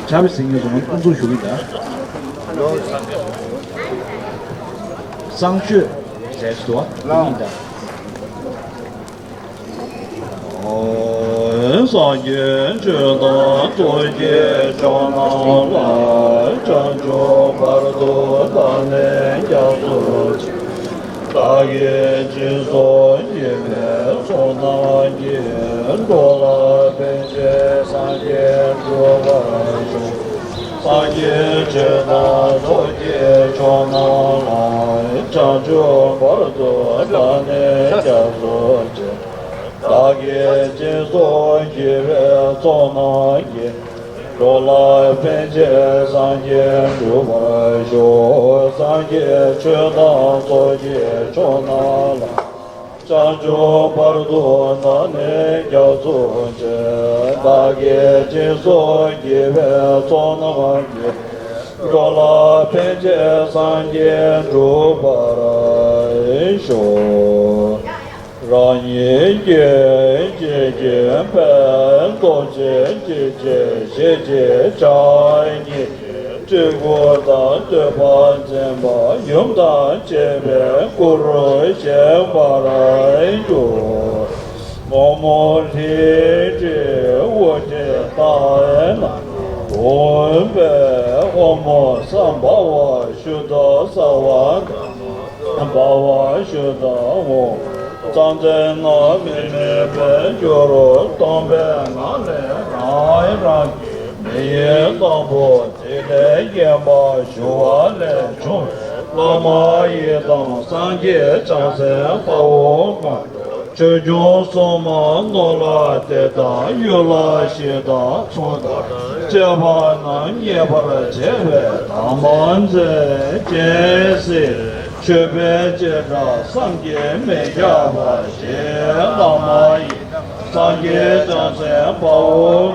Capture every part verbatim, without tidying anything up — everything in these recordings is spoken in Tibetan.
ཆབ་སྲིད་ངོས་སུ་ང་ཚོ་དབུ་འཛུགས་ཞུ་གི་འདུག་གསང་སྤྱོད་མཛད་འདུག་བ། ཨོ། སངས་རྒྱས་ཆོས་དང་ཚོགས་ཀྱི་མཆོག་རྣམས་ལ། བྱང་ཆུབ་བར་དུ་བདག་ནི་སྐྱབས་སུ་མཆི། བདག་གིས་སྦྱིན་སོགས་བགྱིས་པའི་ཚོགས་རྣམས་ཀྱིས། འགྲོ་ལ་ཕན་ཕྱིར་སངས་རྒྱས་འགྲུབ་པར་ཤོག་སངས་རྒྱས་ཆོས་དང་ཚོགས་ཀྱི་མཆོག་རྣམས་ལ། བྱང་ཆུབ་བར་དུ་བདག་ནི་སྐྱབས་སུ་མཆི། བདག་གིས་སྦྱིན་སོགས་བགྱིས་པའི་ཚོགས་རྣམས་ཀྱིས། འགྲོ་ལ་ཕན་ཕྱིར་སངས་རྒྱས་འགྲུབ་པར་ཤོག་སངས་རྒྱས་ཆོས་དང་ཚོགས་ཀྱི་མཆོག་རྣམས་ལ། བྱང་ཆུབ་བར་དུ་བདག་ནི་སྐྱབས་སུ་མཆི། བདག་གིས་སྦྱིན་སོགས་བགྱིས་པའི་ཚོགས་རྣམས་ཀྱིས། འགྲོ་ལ་ཕན་ཕྱིར་སངས་རྒྱས་འགྲུབ་པར་ཤོག་རང་ཉིད་ཀྱི་སྐྱེ་མཆེད་པའི་རྫོགས་ཆེན་སྐྱེ་མཆེད་ཞེས་བྱའི་ཕྱག་གཉིས་སྤྲུལ་སྐུ་དང་བསྟོད་པ་འཛིན་པ་ཡུམ་དང་བཅས་པའི་སྐུ་རུ་བཞེངས་པར་འགྱུར། ཕོ་མོ་ལྷའི་སྤྲུལ་དབུ་སྐྲའི་ལྟར་ན། བུམ་པའི་ཕོ་མོ་སམྦྷ་ཝ་ཤུདྡྷ་སརྦ། སམྦྷ་ཝ་ཤུདྡྷ་ཧཱུྃ། རྩ་མཚན་རྣམས་མི་དམིགས་པར་གྱུར། སྟོང་པའི་ངང་ལས་རང་རང་གི་མིང་ཡི་དང་པོ་ཐིག་ལེ་བརྒྱན་པ་ཞུ་བ་ལས་བྱུང་བའི་བླ་མ་ཡི་དམ་སངས་རྒྱས་བྱང་སེམས་དཔའ་བོ་མཁའ་འགྲོ་ཆོས་སྐྱོང་སྲུང་མ་ནོར་ལྷ་སྡེ་དང་ཡུལ་ལྷ་གཞི་བདག་མཚོ་དང་བཅས་པ་རྣམས་མཉེས་པར་བྱེད་པའི་དམ་པ་མཛད་ཅིང་གཟིགས། མཆོད་པའི་བྱེ་བྲག་བསམ་གྱིས་མི་ཁྱབ་པ་ཞེས་བླ་མ་ཡི་སངས་རྒྱས་བྱང་སེམས་དཔའ་བོ་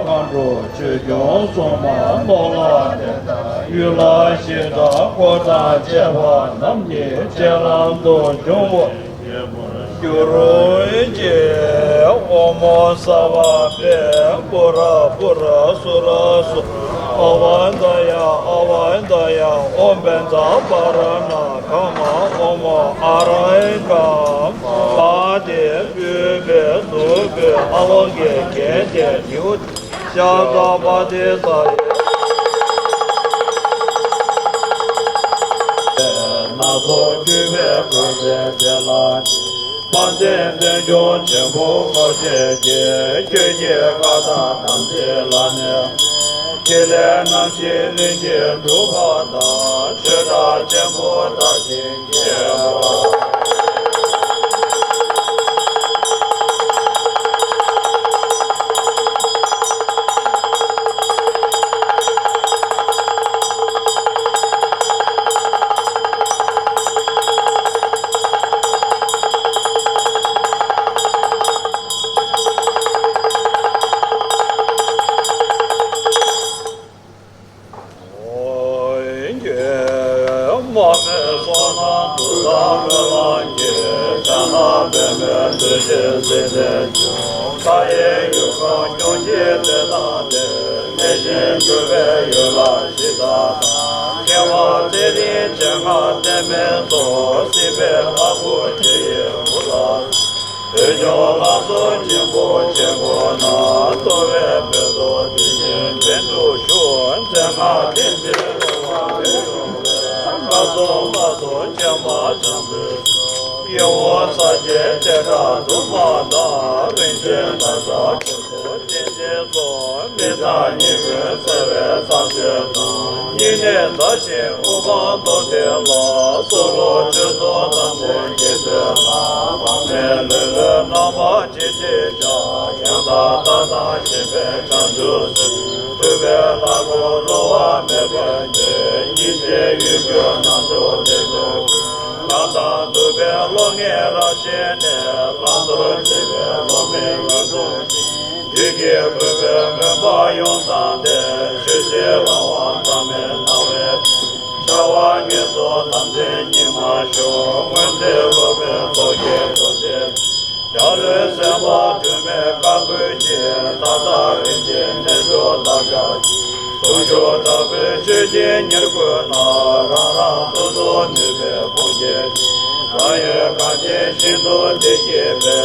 མཁའ་འགྲོ་ཆོས་སྐྱོང་སྲུང་མ་ནོར་ལྷ་སྡེ་དང་ཡུལ་ལྷ་གཞི་བདག་འཁོར་དང་བཅས་པ་རྣམས་ཀྱི་རྗེས་ལམ་དུ་འབྱུང་བ། གྱུར་ཅིག་ཨོཾ་སརྦ་བེ་པུ་ར་པུ་ར་སུ་ར་སུ་ཨ་ཝ་ད་ཡ་ཨ་ཝ་ད་ཡ་ཨོཾ་བཛྲ་པཱ་ར་ཎ་ཁ་མ་ཨོཾ་ཨ་ར་ཡ་ཀ་མ་པཱ་ཏི་པུཥྤེ་ཛྭ་ཀུ་ཨ་ལོ་ཀེ་གྷནྟེ་ནིའུ་ཏ་ཤ་ཙ་པ་ཏི་ས་ཡེ། སྣ་ཚོགས་སྤྲུལ་པའི་སྐུ་ཚེ་འདི་ལ་ནི། དཔལ་ལྡན་དོན་སྐྱོང་ཆེན་པོ་འཁོར་བཅས་ཀྱིས། ཆོས་ཀྱི་བཀའ་དང་དམ་ཚིག་ལ་གནས། ཐིག་ལེ་རྣམ་བཞི་ལྷུན་གྱིས་གྲུབ་པ་དང་། ཆོས་གྲགས་ཆེན་པོ་དར་ཞིང་རྒྱས་པ། མ་མོའི་བསོད་ནམས་མཐུ་དང་སྨོན་ལམ་གྱིས། ཕྱག་ན་པདྨོའི་མཛོད་ཆེན་གཟིགས་ནས་ཀྱང་། མཐའ་ཡས་ཡུལ་ཀུན་སྐྱོང་བྱེད་དེ་དང་ལྡན། གནས་ཤིང་སྤྲུལ་པའི་ཡུལ་ལྷ་གཞི་བདག་དང་། རྒྱལ་བ་ཚེ་རིང་སྤྱན་སྔར་བསྟན་མའི་གཙོ། སྲིད་པའི་ལྷ་སྐུ་ཆེ་ཡི་བུ་ལ། བོད་ལྗོངས་ལ་སོགས་ཆེན་པོ་ཆེ་དགུ་ན། གཙོ་བོའི་བོད་དུ་དེ་བཞིན་དྲིན་དུ་བཞུགས། མཚན་སྔགས་བདེན་བརྩིས་རེ་བ་མེད་འགྲོ་བའི། བཀའ་སྲུང་ལ་སོགས་མཁྱེན་པ་བྱམས་པའི་ཚུལ། ཡིད་འོང་ས་སྐྱའི་བྱེ་བྲག་དུ་མ་དང་། རིན་ཆེན་ནཱ་ད་ཁྱུང་པོ་ཅན་དེ་སོགས། མི་དང་ཉེ་ཀུན་བརྩེ་བའི་ཚངས་སྤྱོད་དང་། སྙིང་ནས་བདག་བཞིན་དབུ་འཕང་མདོ་སྡེ་ལ། གསོལ་ལོ་ཆོས་སྲུང་དམ་ཅན་གྱི་མདུན་ལ། མང་མེད་ལེ་ལོའི་རྣམ་པར་ཇི་བཞིན་བཞག། ཡང་དག་བདག་དང་མཁྱེན་པའི་བྱང་ཆུབ་སེམས། སྤྲུལ་པའི་ལྷ་སྐུ་བསླུ་བ་མེད་པའི་གནས། སྙིང་རྗེའི་ཡུལ་གྱུར་རྣལ་འབྱོར་སྡེ་ཚོགས་ཀུན། ལྷ་དང་གདུག་པའི་སློབ་གཉེར་རབ་བྱས་ནས། བླང་དོར་བྱེད་པའི་སློབ་མའི་ངོས་འཛུམ་གྱིས། བདུད་ཀྱི་རྒོད་པོའི་མུན་པ་ཡོངས་སངས་ཏེ། ཆོས་སྲིད་རང་དབང་གྲངས་མེད་སྣང་བའི་ཕྲིན། འཆར་བ་ངན་སོང་དམ་ཚིག་ཉི་མ་ཤོག། སྔོན་ཚེ་སློབ་དཔོན་ཚོགས་ཀྱི་རྡོ་རྗེ། རྒྱ་ སེམས་དཔའ་སྒྲོལ་མའི་བཀའ་བསྒོས་ཤིང་། མཐའ་དག་རིན་ཆེན་གནས་མཆོག་བདག་ཅག་གི། ཐུགས་མཆོག་དྲག་པོའི་མཆོད་སྦྱིན་ཉེར་བསྐོར་ན། རང་རང་སོ་སོར་ནུས་པས་བུམ་བསྐྱེད་ཅིང་། གང་ཡོད་གང་ཆེན་ཤིན་ཏུ་བདེ་སྐྱིད་པའི།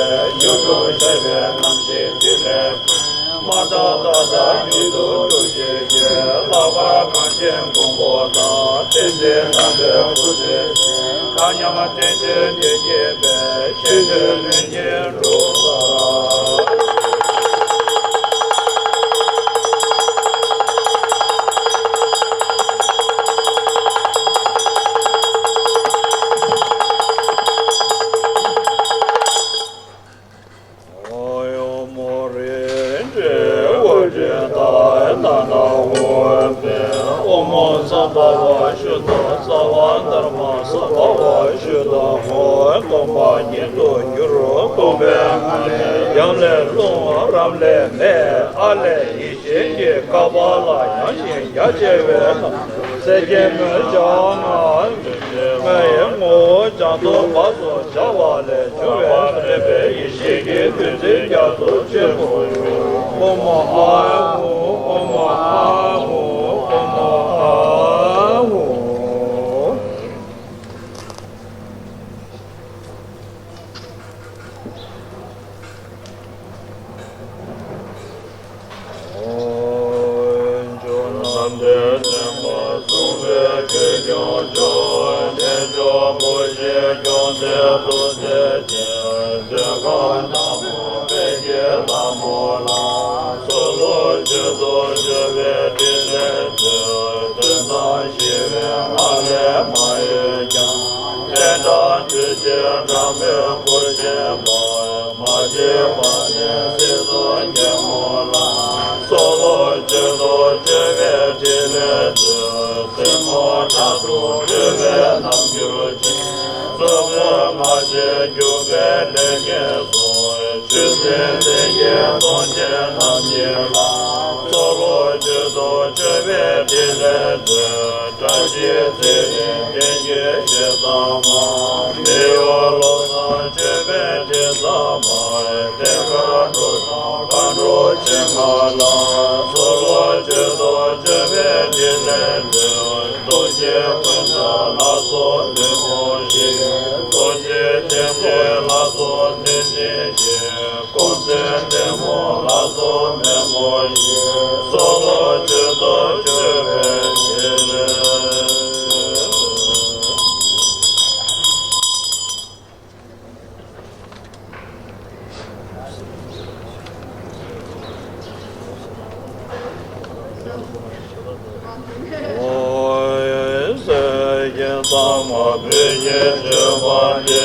ཡུལ་དྲུག་ཤར་བའི་རྣམ་ཤེས་ཕྲིན་ལས་ཀུན། མ་ཐོབ་ད་ལྟ་མྱུར་དུ་འགྲུབ་བྱའི་ཕྱིར། ལྷག་པར་གངས་ཅན་མགོན་པོ་དང་། བསྟན་འཛིན་རྣམ་པའི་སྐུ་ཚེ་ཟིན། མཁའ་མཉམ་རྟེན་འབྲེལ་བདེ་སྐྱིད་པའི། ཆོས་སྡེ་ལྷུན་གྱིས་འགྲུབ་པར། ཨོ་ཡོ་མོ་རི་འདྲེ་འོད་ཀྱི་མཐའ་ན་ན་འོད་པའི། ཨོ་མོ་ས་བྷ་བ་ཤུདྡྷ་སརྦ་དྷརྨ་ས་བྷ་བ་ཤུདྡྷ་ཧོ། སྟོང་པ་ཉིད་དུ་གྱུར་སྟོང་པའི་ངང་ལས། ཡབ་ལས་རླུང་རབ་ལས་མེ། ཨ་ལས་ཡེ་ཤེས་ཀྱི་ཀ་པཱ་ལ་ཡངས་ཤིང་རྒྱ་ཆེ་བའི་ནང་། གསེར་སྐྱེམས་སྨོས་ཅི་ང་། ང་ཡི་ངོ་བོ་བྱང་དུ་བབས་སོ། བྱ་བ་ལས་བྱུང་བའི་མཁྱེན་པའི་ཡེ་ཤེས་ཀྱི་བདུད་རྩི་རྒྱ་མཚོ་ཆེན་པོ་ཡོད། ཨོཾ་ཨཱཿཧཱུྃ། ཨོཾ་ཨཱཿཧཱུྃ། ཨོཾ་ཨཱཿཧཱུྃ། ཨོ། ཇོ་ནང་དེ་སེམས་པ་སྲུང་བའི་ཆོས་སྐྱོང་མཆོག་དེ་མཆོག་སྐུ་བཞིའི་སྐྱོང་མཛད་ཐུགས་རྗེ་ཅན། མདུན་ཁང་ནག་མོ་དཔལ་གྱི་ལྷ་མོ་ལ། གསོལ་ལོ་མཆོད་དོ་མཆོད་པའི་ཕྲིན་ལས་མཛོད། དོན་དམ་ཞི་བའི་མངའ་ལས་མ་གཡོས་ཀྱང་། བསྟན་དགྲ་འདུལ་ཕྱིར་དྲག་པོའི་སྐུར་བཞེངས་པ། མ་སྐྱེས་པ་ནས་སྲིད་གསུམ་སྐྱེ་བོ་ལ། གསོལ་ལོ་མཆོད་དོ་མཆོད་པའི་ཕྲིན་ལས་མཛོད། སྲིན་མོ་ཁྲག་འཐུང་སྒྲོལ་བའི་རྣམ་འགྱུར་ཅན། གཙོ་མོ་སྔར་བྱས་རྒྱུ་འབྲས་ལས་ངན་སོགས། ཆུ་སྲིན་དེ་ཡི་གདོན་བགེགས་རྣམས་ཀྱིས་བསླངས། གསོལ་ལོ་མཆོད་དོ་མཆོད་པའི་ཕྲིན་ལས་མཛོད། བཀྲ་ཤིས་ཚེ་རིང་བསྟན་རྒྱས་ཞལ་གདམས་པ། མི་གཡོ་བློ་བཟང་མཆོད་པའི་དྲི་ཟ་མར། བསྟན་དགའ་འགྲོ་དང་མཁའ་འགྲོ་ཆེ་མངའ་ལ། གསོལ་ལོ་མཆོད་དོ་མཆོད་པའི་ཕྲིན་ལས་མཛོད། སྟོབས་ཆེན་ཀུན་དགའ་ལ་སོགས་བདུད་མོ་བཞི། རྡོ་རྗེ་སྤྱན་ཆེན་ལ་སོགས་ཐོད་ཕྲེང་བཞི། ཀོང་ཙེ་ལྡེ་མོ་ལ་སོགས་མེ་མོ་བཞི། གསོལ་ལོ་མཆོད་དོ་མཆོད་པའི་ཕྲིན་ལས། ཨོ། སེམས་ཅན་ཚང་མ་བོད་ཀྱི་སྤྱོད་པ་སྟེ།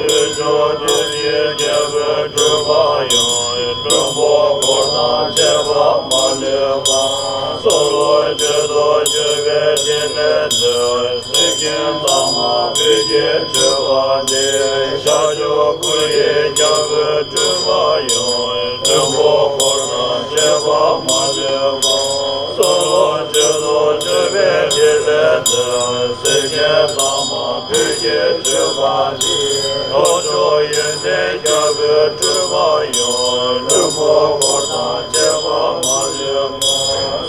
བདུད་ཕྱོགས་བདུད་ཀྱི་རྒྱལ་པོའི་སྤྲུལ་པ་ཡང་། ལྷུན་པོ་འཁོར་དང་བཅས་པ་མ་ལུས་པ། གསོལ་ལོ་མཆོད་དོ་མཆོད་པའི་ཕྲིན་ལས་མཛོད། སེམས་ཅན་ཚང་མ་བོད་ཀྱི་སྤྱོད་པ་སྟེ། ཤར་ཕྱོགས་ཀུན་གྱི་རྒྱལ་པོའི་སྤྲུལ་པ་ཡང་། ལྷུན་པོ་འཁོར་དང་བཅས་པ་མ་ལུས་པ། གསོལ་ལོ་མཆོད་དོ་མཆོད་པའི་ཕྲིན་ལས་མཛོད། སེམས་ཅན་ཚང་མ་བོད་ཀྱི་སྤྱོད་པ་སྟེ། ལྷོ་ཕྱོགས་ཡོན་ཏན་རྒྱལ་པོའི་སྤྲུལ་པ་ཡང་། ལྷུན་པོ་འཁོར་དང་བཅས་པ་མ་ལུས་པ།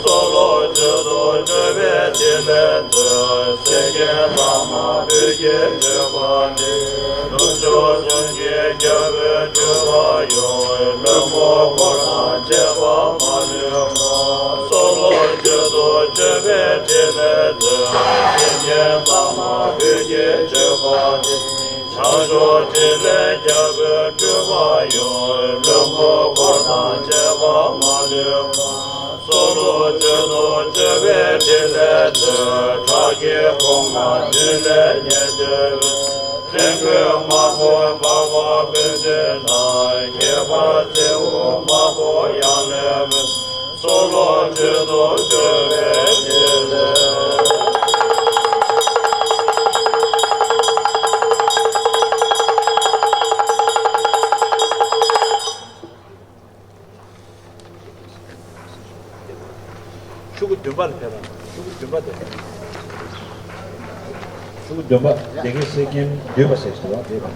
གསོལ་ལོ་མཆོད་དོ་མཆོད་པའི་ཕྲིན་ལས་མཛོད། སེམས་ཅན་ཚང་མ་བོད་ཀྱི་སྤྱོད་པ་སྟེ། ནུབ་ཕྱོགས་གསུམ་གྱི་རྒྱལ་པོའི་སྤྲུལ་པ་ཡང་། ལྷུན་པོ་འཁོར་དང་བཅས་པ་མ་ལུས་པ། གསོལ་ལོ་མཆོད་དོ་མཆོད་པའི་ཕྲིན་ལས་མཛོད། སེམས་ཅན་ཚང་མ་བོད་ཀྱི་སྤྱོད་པ་སྟེ། བྱང་ཕྱོགས་ཕྲིན་ལས་རྒྱལ་པོའི་སྤྲུལ་པ་ཡང་། ལྷུན་པོ་འཁོར་དང་བཅས་པ་མ་ལུས་པ། གསོལ་ལོ་མཆོད་དོ་མཆོད་པའི་ཕྲིན་ལས་མཛོད། ཁྲག་གི་གོང་མ་ཐུན་ལས་ཉེར་བདུན་པའི། ལྷ་སྐུ་དམར་པོ་འབར་བ་ཀུན་འདུས་དང་། ཁྱད་པར་མཛེའུ་དམར་པོ་ཡང་ལེ་བའི། གསོལ་ལོ་མཆོད་དོ་མཆོད་པའི་ཕྲིན་ལས། ཤོག་གུ་བདུན་པ་ལ་ཕེབས་པ། ཤོག་གུ་བདུན་པ་དེ། ཤོག་གུ་བདུན་པ་སྡེ་དགེ་གསེར་སྐྱེམས་འདུས་པ་ཟེར་ཞུ་བ་དེ་དང་།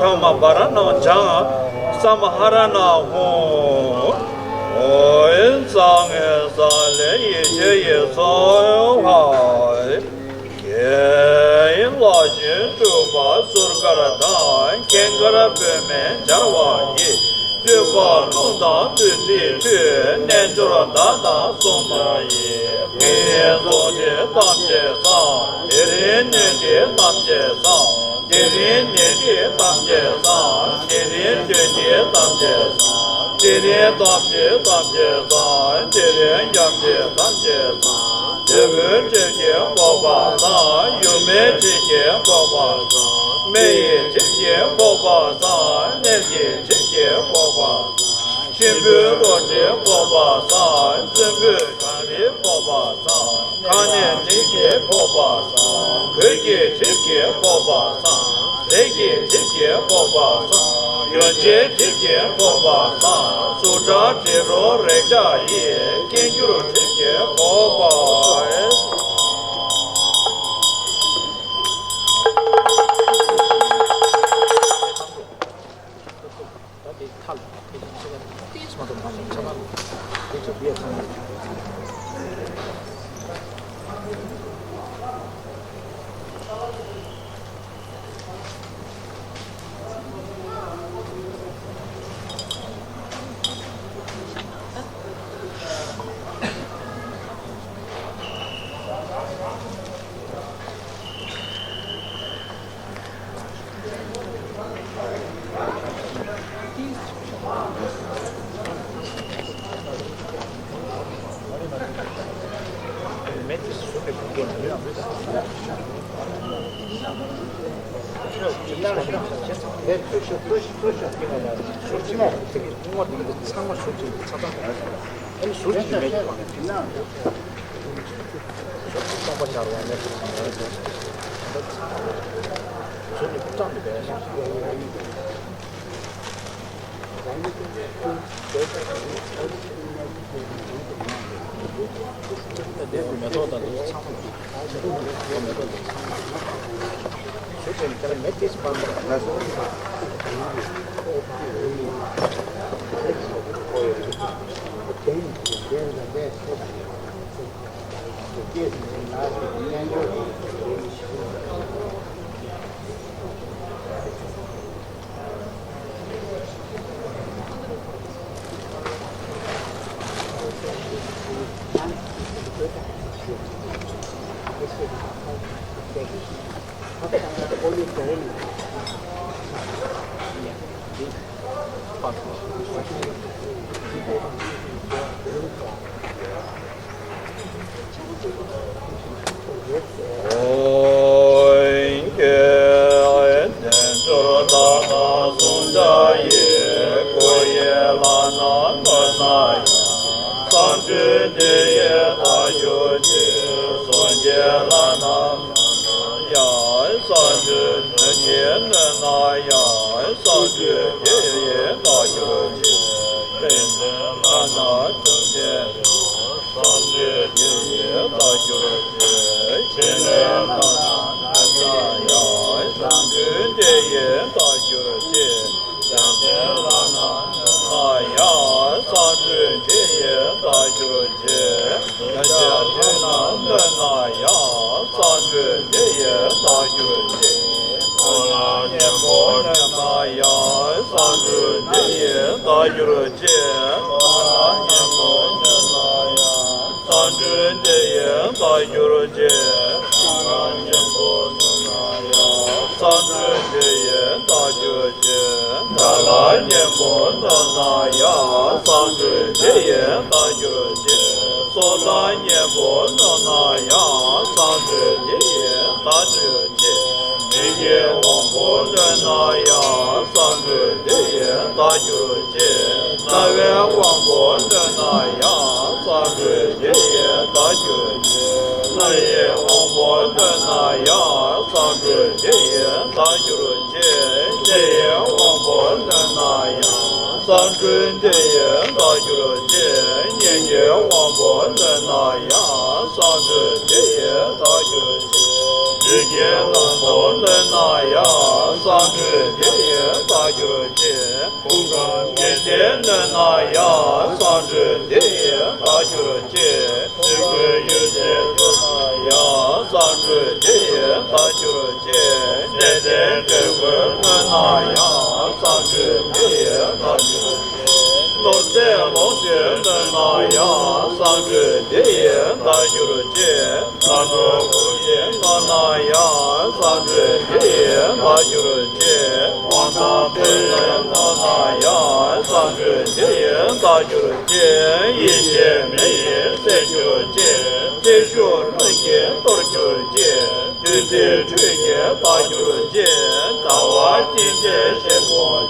ཁ་མ་བ་ར་ན་བྱང་། ས་མ་ཧ་ར་ན་ཧོ། ཨོ་ཡེ་ས་ངེ་ས་ལེ་ཡེ་ཤེ་ཡེ་སོ་ཧ། ཀྱེ་ལ་ཞིང་སྤྲུལ་པ་ཟུར་མཁར་དང་། ཁྱད་མཁར་བུད་མེད་སྦྱར་བ་ཡིས། སྤྲུལ་པ་རླུང་དང་བདུད་རྩིའི་ཁྲོད། རྣལ་འབྱོར་བདག་དང་སྲུང་མ་ཡིས། ངེས་རྫོགས་བྱེད་ཐམས་ཅད་སངས། དེ་རིང་ནད་འདི་ཐམས་ཅད་སངས། དེ་རིང་ནད་འདི་ཐམས་ཅད་སངས། དེ་རིང་སྐྱོན་འདི་ཐམས་ཅད་སངས། དེ་རིང་ཐམས་ཅད་ཐམས་ཅད་སངས། དེ་རིང་ཉམས་འདི་ཐམས་ཅད་སངས། དེ་བོའི་སྤྲོས་ཀྱི་འགོག་པ་སངས། ཡུམ་མའི་ཆིབས་ཀྱི་འགོག་པ་སངས། མི་ཡི་ཆིབས་ཀྱི་འགོག་པ་སངས། གནོད་ཀྱི་ཆིབས་ཀྱི་འགོག་པ་སངས། གཅིན་པའི་རོ་བྲེག་ཕོག་པ་སང་། གསོན་པོའི་གངས་རི་ཕོག་པ་སང་། ཁ་ནས་གྲིབ་ཀྱིས་ཕོག་པ་སང་། གོས་ཀྱི་གྲིབ་ཀྱིས་ཕོག་པ་སང་། རས་ཀྱི་གྲིབ་ཀྱིས་ཕོག་པ་སང་། གྱོན་ཆས་གྲིབ་ཀྱིས་ཕོག་པ་སང་། གཟུགས་ཁྲག་དྲི་རོ་རེག་བྱ་ཡིས། སྐྱེ་འགྱུར་གྲིབ་ཀྱིས་ཕོག་པ། ད་དེ་མཐའ་ལ་དེ་བཞིན་ཆེ་བ་ཏིས་མ་གཏོགས་མ་ལ་ཆ་ལ་དེ་ཚོ་བེད་ཚང་།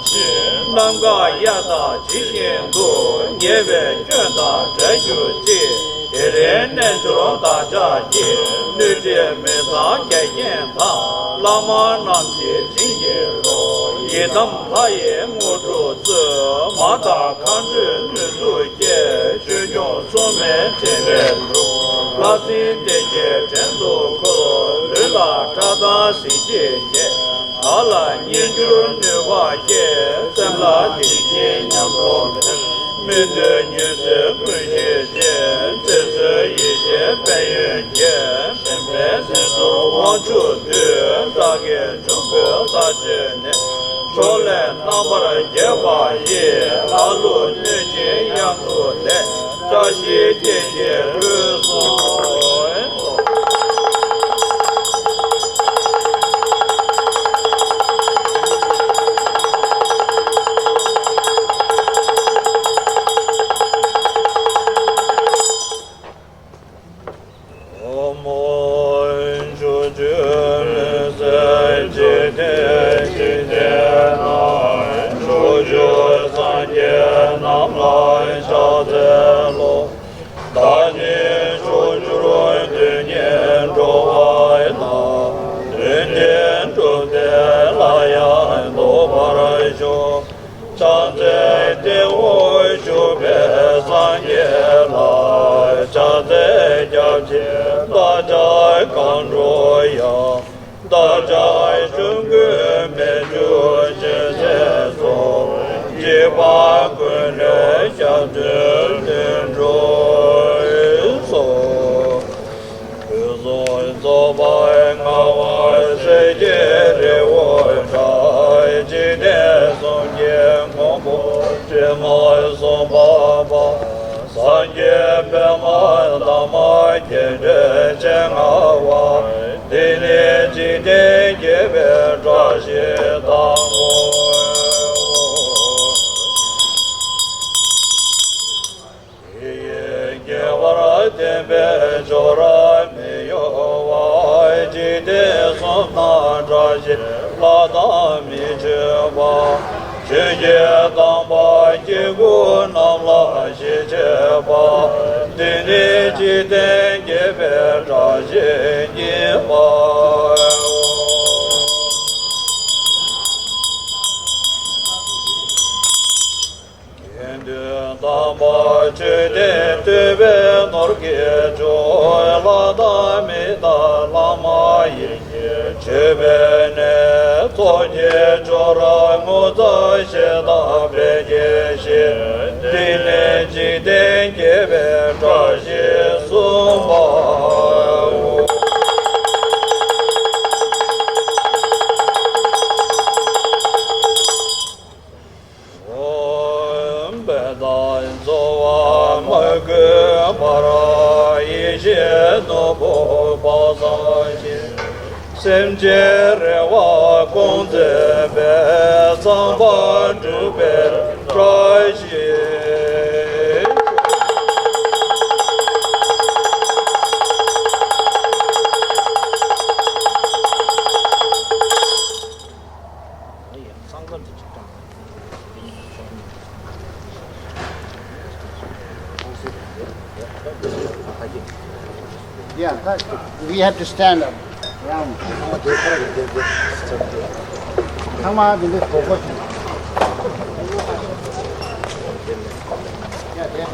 ནམ་མཁའ་གཡའ་དང་ཇི་བཞིན་དུ། ཉེ་བའི་སྐྱོན་དང་བྲལ་གྱུར་ཅིག་དེ་རིང་རྣལ་འབྱོར་བདག་ཅག་གི། ནུས་ཁྲིམས་མི་གཙང་རྒྱལ་རྐྱེན་དང་། བླ་མ་རྣམས་ཀྱི་བྱིན་གྱིས་རློབས། ཡི་དམ་ལྷ་ཡི་དངོས་གྲུབ་སྩོལ། མ་དག་མཁའ་འགྲོའི་ནུས་གཟུགས་བསྐྱེད། ཆོས་སྐྱོང་སྲུང་མའི་ཕྲིན་ལས་འགྲུབ། ལྷ་སྲིན་སྡེ་བརྒྱད་བྲན་དུ་འཁོལ། ལུས་ལ་ཁྲག་མདངས་གཟི་བརྗིད་རྒྱས། ང་ལ་ཉིས་འགྱུར་ནུས་པ་སྐྱེས། སེམས་ལ་བདེ་སྐྱིད་ཉམས་རྟོགས་འཕེལ། སྨིན་གྲོལ་མྱུར་མཛད་ཀུན་གྱི་རྗེ། བརྩེ་སེམས་ཡེ་ཤེས་དཔལ་ཡོན་རྒྱས། དྲན་པས་རྣལ་འབྱོར་དབང་ཕྱུག་འདུས། བདག་གི་འབྱུང་པོའི་ལྷ་མཆོད་ནས། འཕྲོ་ལས་རྣམ་པར་རྒྱལ་བ་ཡི། ལྷ་ཀླུ་གནོད་སྦྱིན་གཡང་དུ་ལེན། བཀྲ་ཤིས་རྟེན་གྱི་སྐུ་གསུང་ཐུགས། བདག་ཉིད་མཆོག་གྱུར་དུས་གཉིས་འགྲོ་བ་ལ། དོན་དེ་འགྲུབ་སྟེ་སླར་ཡང་ཐོབ་པར་ཤོག་ཕྱག་འཚལ་ཏེ་འོག་བཞུགས་པའི་སངས་རྒྱས་ལ། ཕྱག་འཚལ་སྐྱབས་མཆི་བདག་ཅག་གང་འགྲོ་ཡང་། བདག་ཅག་གཞུང་ཀུན་མི་འགྱུར་ཞིང་གཤེགས་སོ། འཇིགས་པ་ཀུན་ལས་སྐྱབས་བཅོལ་དོན་འགྲུབ་སོ། དུས་གསུམ་རྫོགས་པ་མངའ་བ་སྲས་ཀྱི་རི་བོ་འདྲ། འཇིག་རྟེན་གསུམ་གྱི་མགོན་པོ་དྲི་མ་ཟུམ་པ་པ། སངས་རྒྱས་པདྨ་འདབ་མ་རྒྱས་འདྲའི་སྤྱན་སྔ་བ། འདི་ནི་འཇིག་རྟེན་དགེ་བའི་བཀྲ་ཤིས་དང་པོ། དེ་ཡི་དགེ་བར་བསྟན་པའི་སྦྱོར་བ་མི་གཡོ་བ། འཇིག་རྟེན་གསུམ་ན་བཀྲ་ཤིས་ལྷ་དང་མི་མཆོད་པ། ཆོས་ཀྱི་དམ་པ་སྐྱེ་དགུ་རྣམས་ལ་ཞི་བྱེད་པ། འདི་ནི་འཇིག་རྟེན་དགེ་བའི་བཀྲ་ཤིས་ཉི་མའོ། དགེ་འདུན་དམ་པ་མཆོད་རྟེན་བསྟོད་པའི་ནོར་གྱིས་ཕྱུག་ལྷ་དང་མི་དང་ལྷ་མ་ཡིན། མཆོད་པའི་གནས་ཚོགས་ཀྱི་སྦྱོར་བ་ངོ་མཚར་ཞེ་དྲག་དཔལ་གྱི་གཞི། འདི་ནི་འཇིག་རྟེན་དགེ་བའི་བཀྲ་ཤིས་གསུམ་པའོ། ཨོམ། དཔལ་དང་རྩོལ་བ་མ་གུས་པར། ཡེ་ཤེས་ནོར་བུ་དཔག་བསམ་ཤིང་། སེམས་ཅན་རེ་བ་སྐོང་མཛད་པའི། བསམ་པ་འགྲུབ་པའི་བཀྲ་ཤིས། Yeah, that's good. We have to stand up. Yeah. Come on, this is Coco. Yeah, yeah.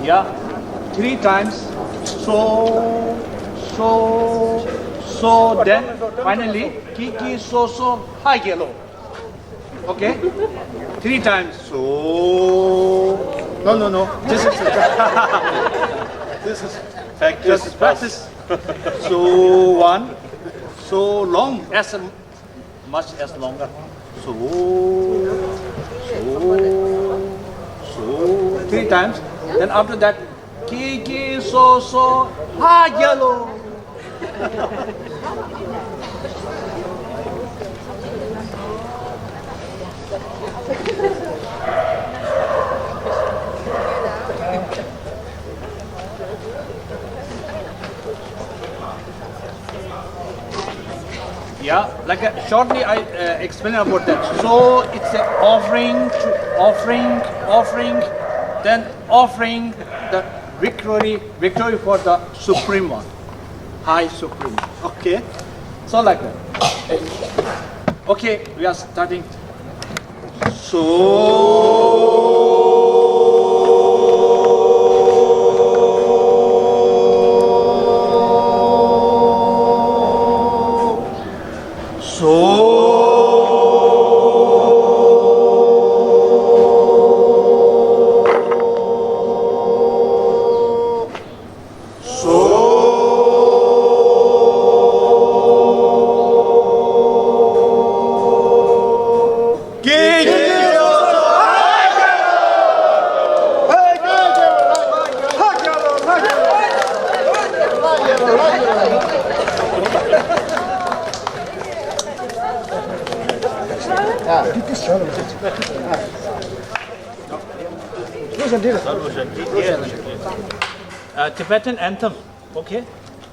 Yeah, three times. So, so, so. Then finally, ki ki so so ha gelo. Okay? Three times. So. No, no, no. This is, this is practice. Practice. So one. So long as a much as longer. So, so, so, three times. Then after that, ki ki so so ha gelo. Like uh, shortly, I uh, explain about that. So it's an offering, to offering, offering, then offering the victory, victory for the Supreme One, High Supreme. Okay, so like that. Okay, we are starting. So Uh, Tibetan anthem, okay?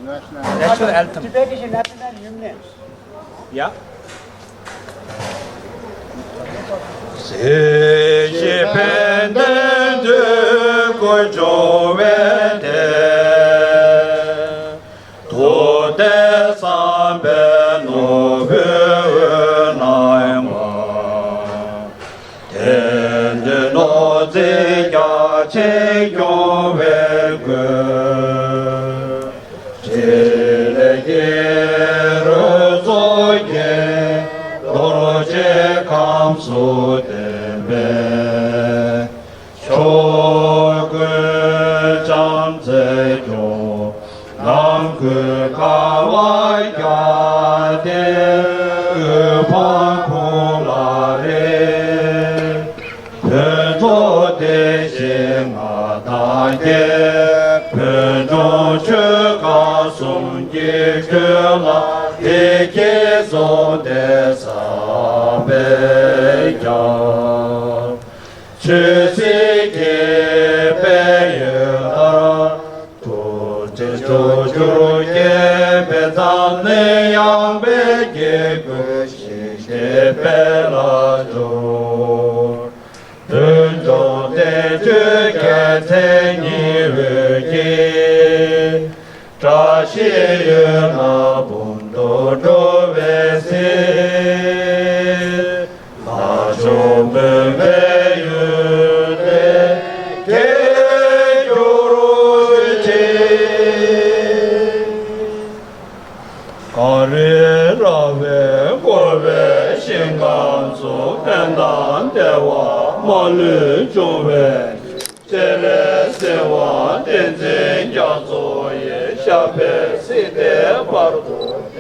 National anthem. Tibetan national hymn. Yeah. གཟི་བརྗིད་ཕན་བདེའི་འདོད་དགུ་འབྱུང་བའི་དེ། མདོ་སྡེ་བསམ་པའི་ནོར་བུའི་འོད་སྣང་བ། དད་འདུན་ནོར་རྫས་རྒྱ་ཆེར་སྐྱོང་བའི་སྒོས། འཕྲིན་ལས་ཀྱི་རོལ་མཚོ་རྒྱས། རྡོ་རྗེ་ཁམས་སུ་བརྟན་པའི། ཕྱོགས་ཀུན་བྱམས་བརྩེས་སྐྱོང་། ནང་ཁུལ་དགའ་བ་རྒྱ་སྟེ། དབུ་འཕང་ཁོང་ལ་རེག། ཕུན་ཚོགས་བདེ་གཤེགས་མངའ་བདག་རྒྱལ། བོད་འབྲུག་ཆོལ་ཁ་གསུམ་གྱི་དོན་ལ། བདེ་སྐྱིད་སྲུང་སྟེ་བསམ་པས་ཀྱང་། ཆོས་སྲིད་ཀྱི་དཔལ་ཡོན་ལ། ཐུགས་རྗེ་ཆོས་འབྱོར་རྒྱས་པའི་མཚམས་ནས། ཡངས་པའི་སྐྱེ་དགུའི་ཞིང་གཤེགས་དཔལ་ལ་སྦྱོར། དོན་འགྲུབ་བསྟན་བཅོས་རྒྱལ་མཚན་ཉི་འོད་ཀྱིས། བཀྲ་ཤིས་འོད་སྣང་འབུམ་དུ་འགྲོ་བའི་ཚེ། ལྷ་མཆོག་སྨོན་པའི་ཡོན་ཏན་རྒྱས་གྱུར་ཅིག། གངས་རི་ར་བས་བསྐོར་བའི་ཞིང་ཁམས་སུ། ཕན་དང་བདེ་བ་མ་ལུས་འབྱུང་བའི། སྤྱན་རས་གཟིགས་དབང་བསྟན་འཛིན་རྒྱ་མཚོ་ཡི། ཞབས་པད་སྲིད་མཐའི་བར་དུ་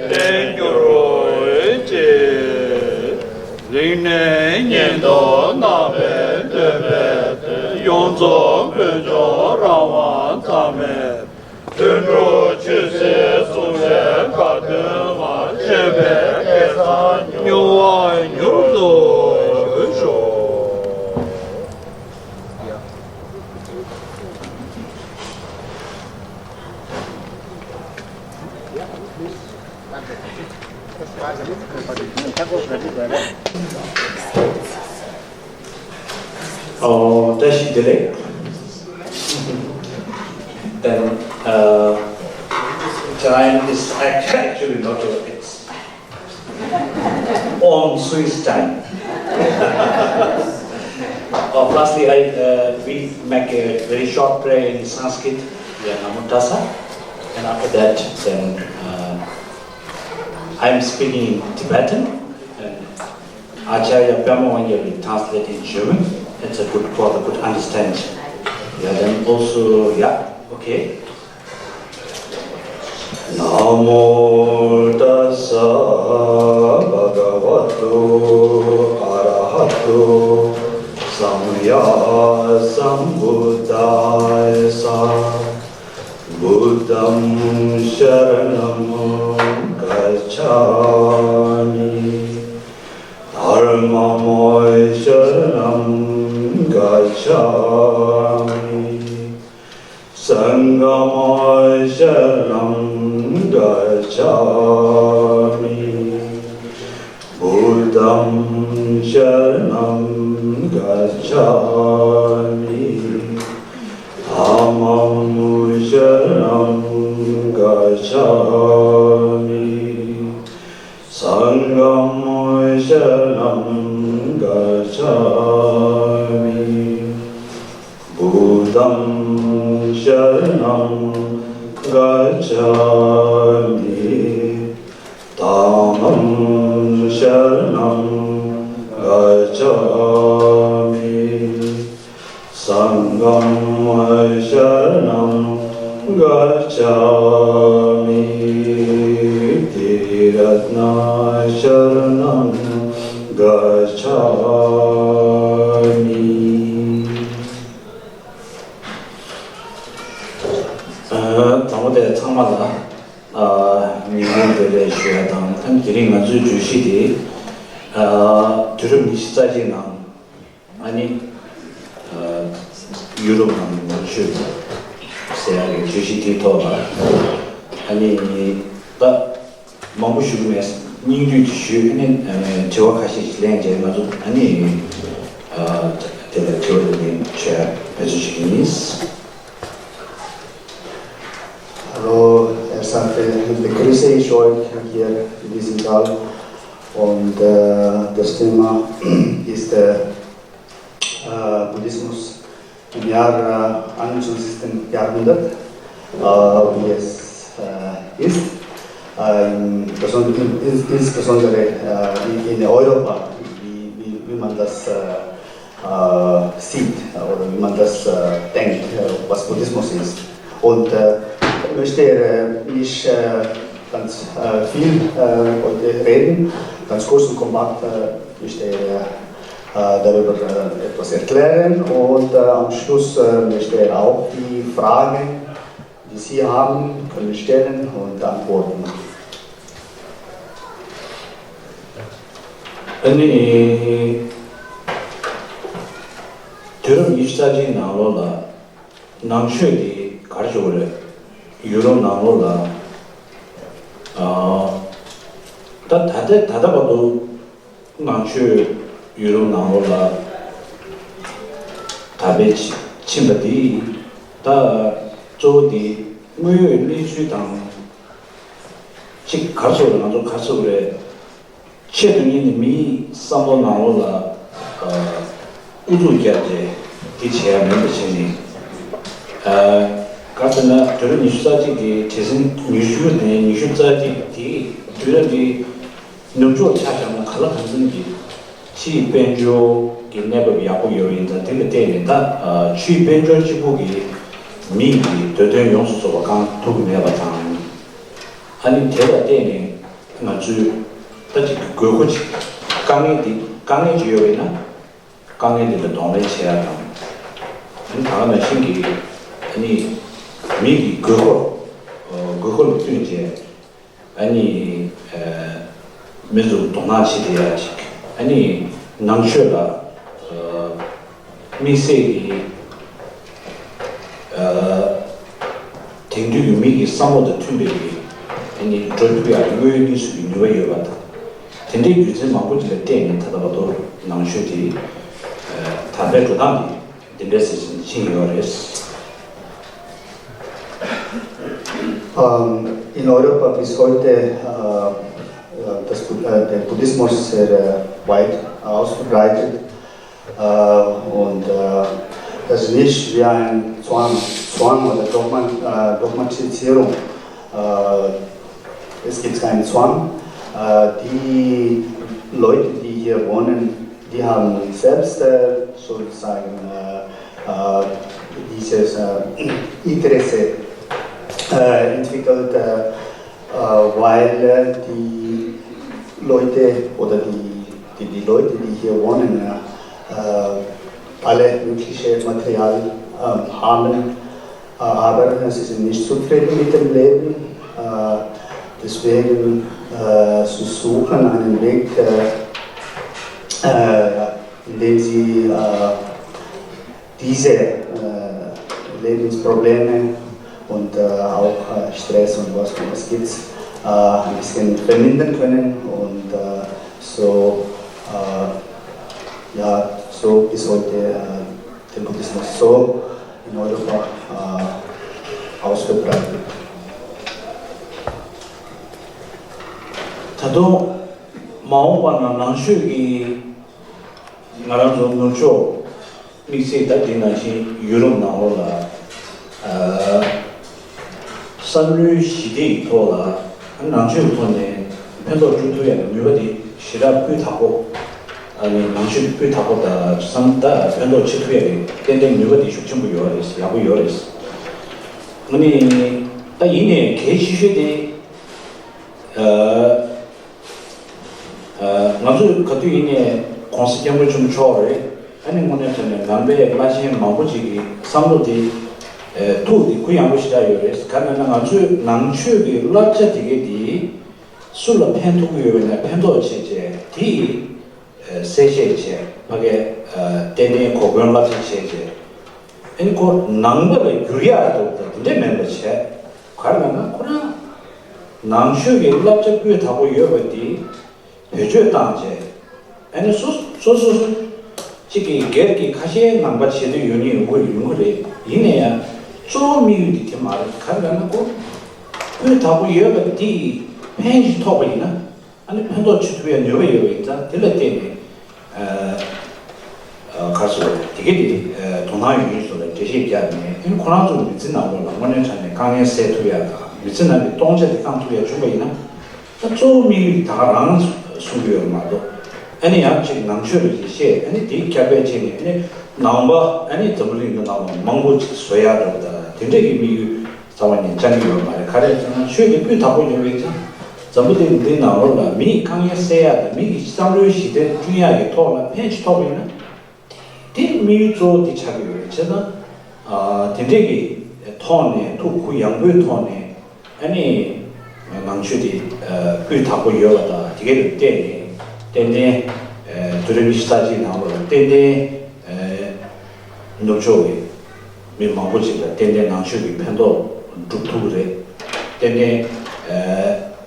བརྟན་གྱུར་ཅིག། རིང་ནས་ཉིན་ཐོ་གནང་བའི་འདོད་པའི་དོན། ཡོངས་རྫོགས་ཀུན་འབྱུང་རང་དབང་ཚང་མས། དོན་གྲུབ་ཆོས་སྲིད་ཟུང་འབྲེལ་དགའ་སྟོན་མ། སྤྱོད་པའི་སྐལ་བཟང་མྱུར་བ་མྱུར་དུ་ཤོག། Oh, བཀྲ་ཤིས་བདེ་ལེགས། Then, uh, time is act- actually not over. It's on Swiss time. Oh, firstly, I, uh, we make a very short prayer in Sanskrit. Yeah, Namo Tassa. And after that, then, uh, I'm speaking in Tibetan. And Acharya Pema Wangya will translate in German. It's a good, for the good understanding. Yeah, then also, yeah, okay. Namo tassa bhagavato arahato sammāsambuddhassa. Buddhaṃ saraṇaṃ gacchāmi. Dhammaṃ saraṇaṃ gacchāmi. Saṅghaṃ saraṇaṃ gacchāmi. बुद्धं शरणं गच्छामि। धम्मं शरणं गच्छामि। संघं शरणं गच्छामि। बुद्धं शरणं गच्छामि। धम्मं शरणं गच्छामि। संघं शरणं गच्छामि। त्रिरत्न शरणं गच्छामि। ཨ། དང་པོ་དེ་ཚང་མ་ལ་ཨ་ཉིན་མོ་བདེ་ལེགས་ཞུ་ཡ་དང་། ཨ་ནི་དེ་རིང་ང་ཚོའི་བརྗོད་གཞི་དེ་ཨ་དུས་རབས་ཉི་ཤུ་རྩ་གཅིག་ནང་ཨ་ནི་ཨ་ཡུ་རོབ་ནང་ནང་ཆོས་ཟེར་ཡ་གི་བརྗོད་གཞི་དེའི་ཐོག་ལ་ཨ་ནི་ད་མང་པོ་ཞུ་གི་མེད། སྙིང་བསྡུས་ཀྱིས་ཞུས། ཨ་ནི་ཨ་དྲི་བ་ཁ་ཤས་ཤིག་ལེན་རྗེས་ང་ཚོ་ཨ་ནི་ཨ་དེ་ལ་དྲི་བ་དེ་ལན་ཞུ་ཡ་འབད་བརྩོན་བྱེད་ཀྱི་ཡིན། Hallo, erst einmal begrüße ich euch hier in diesem Saal. Und äh, das Thema ist äh, äh, Buddhismus im Jahr äh, einundzwanzigsten Jahrhundert, äh, wie es äh, ist, äh, in, beson- in, in, insbesondere äh, in, in Europa, wie, wie, wie man das äh, äh, sieht oder wie man das äh, denkt, äh, was Buddhismus ist. Und äh, ich möchte äh, nicht äh, ganz äh, viel äh, heute reden, ganz kurz und kompakt äh, möchte äh, äh, darüber äh, etwas erklären und äh, am Schluss äh, möchte auch die Frage, die Sie haben, können stellen und antworten. ཨ་ནི་དུས་རབས་ཉི་ཤུ་རྩ་གཅིག་ནང་ལོགས་ལ་ནང་ཆོས་དེ་ག་རེ་བྱུང་བ་རེད། ཡུ་རོབ་ནང་ལོགས་ལ་ཨ་ད་ད་ལྟ་ད་ལྟ་བར་དུ་ནང་ཆོས་ཡུ་རོབ་ནང་ལོགས་ལ་དར་སྤེལ་ཕྱིན་པ་འདི་ད་གཙོ་བོ་འདི་དངོས་ཡོད་གནས་ཚུལ་དང་གཅིག་ག་རེ་ཟེར་དགོས་རེད། ང་ཚོ་ག་རེ་ཟེར་དགོས་རེད། ཆེད་དུ་གཉེར་ནས་མིའི་བསམ་བློ་ནང་ལོགས་ལ་ཨ་ཨུ་ཚུགས་རྒྱབ་རྗེས་འདི་བྱས་ཡ་མིན་པ་བྱས་ནས། ཨ་ག་རེ་ཟེར་ན་དུས་རབས་ཉི་ཤུ་རྩ་གཅིག་གི་བྲེལ་ཟིང་ཉི་ཤུ་ནས་ཉི་ཤུ་རྩ་གཅིག་དེའི་དུས་རབས་འདི་ནུབ་ཕྱོགས་ཆ་བཞག་ན་ག་ལ་གང་འཚམ་གྱི་ཕྱིའི་དཔལ་འབྱོར་གྱི་གནས་བབ་ཡག་པོ་ཡོད་པ་ཡིན་ཙང་། དེ་ལ་བརྟེན་ནས་ད་ཨ་ཕྱིའི་དཔལ་འབྱོར་གཅིག་པུ་གིས་མི་གི་འདོད་དོན་ཡོངས་སུ་རྫོགས་པ་བསྐང་ཐུབ་ཀྱི་མེད་པ་དང་། ཨ་ནི་དེ་ལ་བརྟེན་ནས་ང་ཚོས་ད་ཅིག་དགོས་མཁོ་ཅིག་དཀའ་ངལ་འདི་དཀའ་ངལ་ཅིག་ཡོད་པ་ཡིན་ན། དཀའ་ངལ་འདི་ལ་གདོང་ལེན་བྱེད་ཡ་དང་། ཨ་ནི་ད་ག་ནང་བཞིན་གྱི་ཨ་ནི་མི་གི་དགོས་མཁོ་དགོས་མཁོ་ལ་བསྟུན་བྱས་ཨ་ནི་མི་ཚོ་དོ་སྣང་བྱེད་བསྡད་ཡ་ཅིག་ཨ་ནི་ནང་ཆོས་ལ་དམིགས་བསལ་གྱི་དེང་དུས་ཀྱི་མི་གི་བསམ་བློ་དང་མཐུན་པའི་གི་ཨ་ནི་འགྲོ་ཐུབ་ཡ་དངོས་ཡོད་གནས་ཚུལ་གྱི་ནུས་པ་ཡོད་པ་དང་། དེ་འདྲའི་རྒྱུ་མཚན་མང་པོ་ཅིག་ལ་བརྟེན་ནས་ད་ལྟ་བར་དུ་ནང་ཆོས་དེ་དར་སྤེལ་འགྲོ་སྟངས་དེ་འདི་འདྲའི་ཟེར་བཞིན་ཕྱིན་ཡོད་རེད། Ähm, in Europa bis heute äh, äh, das, Bu- äh, der Buddhismus sehr äh, weit ausverbreitet äh, und äh, das ist nicht wie ein Zwang, Zwang oder Dogma, äh, Dogmatisierung. Äh, es gibt keinen Zwang. Äh, die Leute, die hier wohnen, die haben selbst äh, sozusagen äh, äh, dieses äh, Interesse äh, entwickelt, äh, äh, weil äh, die Leute oder die, die, die Leute, die hier wohnen, äh, äh, alle mögliche Material ähm, haben, äh, aber sie sind nicht zufrieden mit dem Leben. Äh, deswegen äh, sie suchen einen Weg, äh, äh, indem sie äh, diese äh, Lebensprobleme und äh, auch äh, Stress und was es gibt, äh, ein bisschen vermindern können und äh, so Ja, so bis heute, äh, den Buddhismus so in Europa, äh, ausgebreitet. ད་དུང་མ་འོངས་པ་ན་ནང་ཆོས་ཀྱི་ང་རང་ཚོ་ནུབ་ཕྱོགས་དམིགས་བསལ་ད་དེ་ནང་བཞིན་ཡུ་རོབ་ནང་ལོགས་ལ་ཨ་བསམ་བློའི་ཞི་བདེ་ཡི་ཐོག་ལ་ནང་ཆོས་ཀྱི་ཐོག་ནས་ཕན་ཐོགས་སྤྲོད་ཐུབ་ཡག་གི་ནུས་པ་དེ་ཞེ་དྲག་སྤུས་དག་པོ། ཨ་ནི་ནང་ཆོས་སྤུས་དག་པོ་དང་བསམ་ད་ཕན་ཐོགས་བྱེད་ཐུབ་ཡག་གི་ཏན་ཏན་ནུས་པ་དེ་ཤུགས་ཆེན་པོ་ཡོད་རེད། ཡག་པོ་ཡོད་རེད། ཨ་ནི་ད་ཡིན་ནའི་གལ་ཆེ་ཤོས་དེ་ཨ། ང་ཚོས་ག་དུས་ཡིན་ནའི་གོང་ས་སྐྱབས་མགོན་ཆེན་པོ་མཆོག་རེད། ཨ་ནི་དངོས་གནས་དྲང་གནས་ནང་པའི་བླ་ཆེན་མང་པོ་ཅིག་གི་བསམ་བློ་དེ་ཐུགས་དེ་གུ་ཡངས་པོ་ཞེ་དྲག་ཡོད་རེད། ག་རེ་ན་ང་ཚོའི་ནང་ཆོས་ཀྱི་བསླབ་བྱ་དེ་གའི་དེ་སུ་ལ་ཕན་ཐོགས་ཀྱི་ཡོད་པ་ན་ཕན་ཐོགས་བྱས་བྱས་དེ་གསལ་བཤད་བྱས་ཕ་གའི་ཏན་ཏན་གོ་བསྐོན་བསླབ་བྱ་བྱས་བྱས། ཨ་ནི་ཁོ་ནང་པ་ལ་བསྒྱུར་ཡག་འདུག་ད་དེ་འདྲས་མིན་པ་བྱས། ག་རེ་ལབ་ན་ཁོ་རང་ནང་ཆོས་ཀྱི་བསླབ་བྱ་སྤུས་དག་པོ་ཡོད་པ་དེ་བེད་སྤྱོད་བཏང་བྱས། ཨ་ནི་སོ་སོ་སོ་སོ་གཅིག་གིས་སྒེར་གྱི་ཁ་ཤས་ནང་པ་བྱེད་འདོད་ཡོད་ནི་ཡོང་གི་ཡོང་གི་རེད། ཡིན་ན་ཡང་གཙོ་བོ་དམིགས་ཡུལ་དེ་དེ་མ་རེད། ག་རེ་ལབ་ན་ཁོ་སྤུས་དག་པོ་ཡོད་པ་དེ་ཕན་ཞིག་ཐོགས་པ་ཡིན་ན། ཨ་ནི་ཕན་ཐོགས་བྱེད་ཐུབ་ཡ་ནུས་པ་ཡོད་པ་ཡིན་ཙང་དེ་ལ་བརྟེན་ནས་ཨ་ཨ་ག་རེ་ཟེར་དེ་ག་དེ་ཨ་དོ་སྣང་ཡོད་མཁན་ཚོ་ལ་འགྲེལ་བཤད་བརྒྱབ་ནས། ཨ་ནི་ཁོ་རང་ཚོ་མི་ཚེ་ནང་ལོགས་ལ་དངོས་གནས་དྲང་གནས་དཀའ་ངལ་སེལ་ཐུབ་ཡ་དང་མི་ཚེ་ནང་གི་སྟོང་ཆ་དེ་བསྐང་ཐུབ་ཡ་བྱུང་པ་ཡིན་ན་ད་གཙོ་བོ་དམིགས་ཡུལ་ད་ག་རང་གསུང་གི་ཡོད་མ་གཏོགས། ཨ་ནི་ཡང་ཅིག་ནང་ཆོས་རེ་ཞིག་བཤད། ཨ་ནི་དེའི་ཁྱབ་སྤེལ་བྱས་ནས་ཨ་ནི་ནང་པ་ཨ་ནི་འཛམ་བུ་གླིང་གི་ནང་ལ་མང་པོ་ཅིག་བཟོ་ཡ་འདྲ་བོ་དང་དེ་འདྲ་གི་དམིགས་ཡུལ་རྩ་བ་ནས་བཅངས་ཀྱི་ཡོད་མ་རེད། ག་རེ་ཟེར་ན་ཆོས་དེ་སྤུས་དག་པོ་ཡོད་པའི་ཆ་འཛམ་བུ་གླིང་འདིའི་ནང་ལོགས་ལ་མིའི་དཀའ་ངལ་སེལ་ཡག་དང་མི་གི་བསམ་བློའི་ཞི་བདེ་བསྐྲུན་ཡག་གི་ཐོག་ལ་ཕན་ཞིག་ཐོགས་པ་ཡིན་ན་དེ་དམིགས་ཡུལ་གཙོ་བོ་དེ་ཆགས་ཀྱི་ཡོད་རེད། བྱས་ཙང་ཨ་དེ་འདྲས་ཀྱི་ཐོག་ནས་ཐུགས་ཁུར་ཡངས་པོའི་ཐོག་ནས་ཨ་ནི་ནང་ཆོས་དེ་ཨ་སྤུས་དག་པོ་ཡོད་པ་དང་དེ་གའི་ལ་བརྟེན་ནས་ཏན་ཏན་ཨ་དུས་རབས་ཉི་ཤུ་རྩ་གཅིག་ནང་ལོགས་ལ་ཏན་ཏན་ཨ་ནུབ་ཕྱོགས་ཀྱི་མི་མང་པོ་ཅིག་ལ་ཏན་ཏན་ནང་ཆོས་ཀྱི་ཕན་ཐོགས་སྒྲུབ་ཐུབ་ཀྱི་རེད། ཏན་ཏན་ཨ་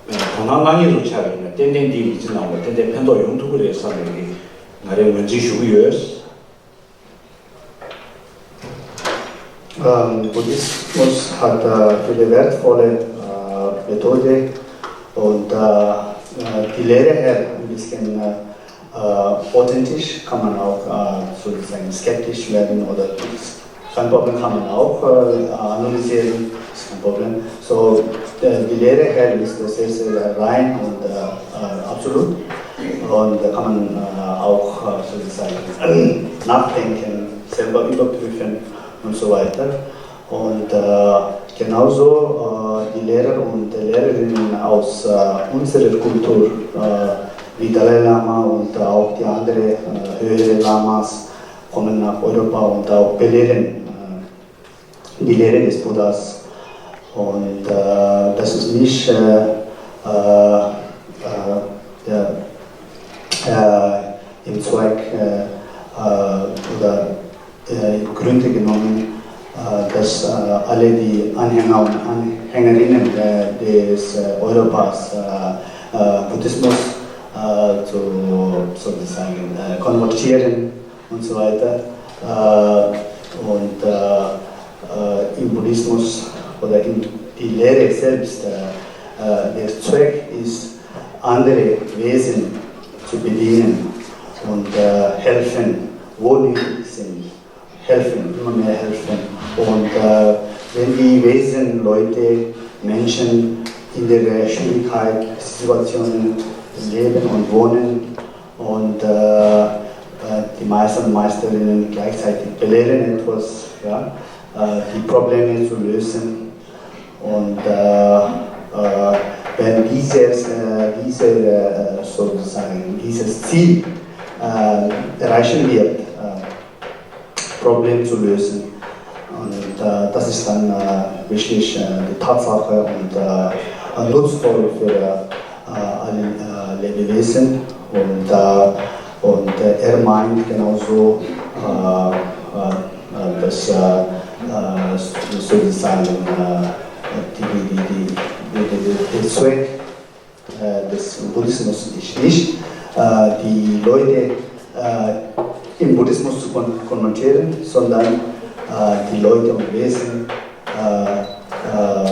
དོ་སྣང་གནང་མཁན་ཚོ་ཆགས་ཡོད་ན་ཏན་ཏན་འདིའི་མི་ཚེ་ནང་ལ་ཏན་ཏན་ཕན་ཐོགས་ཡོང་ཐུབ་ཀྱི་རེད་བསམ་པའི་གི་ང་རའི་ངོས་འཛིན་ཞུ་གི་ཡོད། Ähm, Buddhismus hat äh, viele wertvolle äh, Methode und äh, äh, die Lehre her ein bisschen äh, äh, authentisch, kann man auch äh, sozusagen skeptisch werden oder kein Problem, kann man auch äh, analysieren, ist kein Problem. So äh, die Lehre her ist sehr, sehr rein und äh, äh, absolut. Und da kann man äh, auch äh, sozusagen nachdenken, selber überprüfen und so weiter. Und äh, genauso äh, die Lehrer und Lehrerinnen aus äh, unserer Kultur, äh, wie Dalai Lama und auch die anderen äh, höhere Lamas, kommen nach Europa und auch belehren äh, die Lehre des Buddhas. Und äh, das ist nicht äh, äh, äh, ja, äh, im Zweck äh, äh, oder äh, im Grunde genommen, äh, dass äh, alle die Anhänger und Anhängerinnen äh, des äh, Europas äh, äh, Buddhismus äh, zu sozusagen äh, konvertieren und so weiter. Äh, und äh, äh, im Buddhismus oder in die Lehre selbst, äh, äh, der Zweck ist, andere Wesen zu bedienen und äh, helfen, wo nötig sind, helfen, immer mehr helfen. Und äh, wenn die Wesen, Leute, Menschen in der Schwierigkeit, Situationen leben und wohnen, und äh, äh, die Meister und Meisterinnen gleichzeitig belehren etwas, ja, äh, die Probleme zu lösen. Und äh, äh, wenn dieses, äh, diese, äh, sozusagen dieses Ziel äh, erreichen wird, äh, Problem zu lösen. Und äh, das ist dann äh, wirklich äh, die Tatsache und äh, nutzvoll für äh, alle äh, Lebewesen. Und, äh, und äh, er meint genauso äh, äh, äh, dass äh, äh, sozusagen äh, die, die, die, die, die, die, der Zweck äh, des Buddhismus ist nicht, äh, die Leute äh, im Buddhismus zu kon- konvertieren, sondern äh, die Leute und Wesen äh, äh,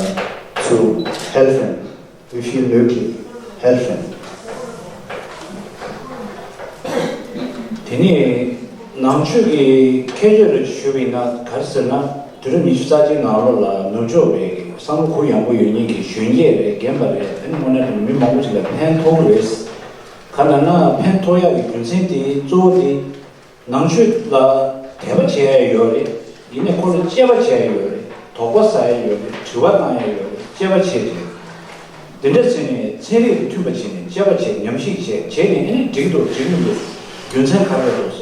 zu helfen, wie viel möglich helfen. དེ་ནས་ནང་ཆོས་ཀྱི་ཁྱད་ཆོས་རེ་ཞུས་པ་ཡིན་ན་ག་རེ་ཟེར་ན། དུས་རབས་ཉི་ཤུ་རྩ་གཅིག་ནང་ལོགས་ལ་ནུབ་ཕྱོགས་པའི་བསམ་བློ་གུ་ཡངས་པོ་ཡོད་མཁན་གྱི་གཞོན་སྐྱེས་རེད། རྒན་པ་རེད། དེ་ནི་དངོས་གནས་དྲང་མི་མང་པོ་ཞིག་ལ་ཕན་ཐོགས་ཀྱི་རེད། ག་ལ་ན་ཕན་ཐོགས་ཡག་གི་རྒྱུ་མཚན་དེ་གཙོ་བོ་དེ་ནང་ཆོས་ལ་དད་པ་བྱེད་ཡག་ཡོད་རེད། ཡིན་ནའི་ཁོ་ལ་དཔྱད་པ་བྱེད་ཡག་ཡོད་རེད། དོགས་པ་ཟ་ཡག་ཡོད་རེད། དྲི་བ་བཏང་ཡག་ཡོད་རེད། དཔྱད་པ་བྱེད་རེད། དེ་འདྲ་བྱས་ནས་ཚན་རིག་དང་མཐུན་པ་བྱས་ནས་དཔྱད་པ་བྱེད། ཉམས་ཞིབ་བྱེད། བྱས་ནས་ཨ་ནི་འགྲིག་འདུག་འགྲིག་མི་འདུག་རྒྱུ་མཚན་ག་རེ་འདུག་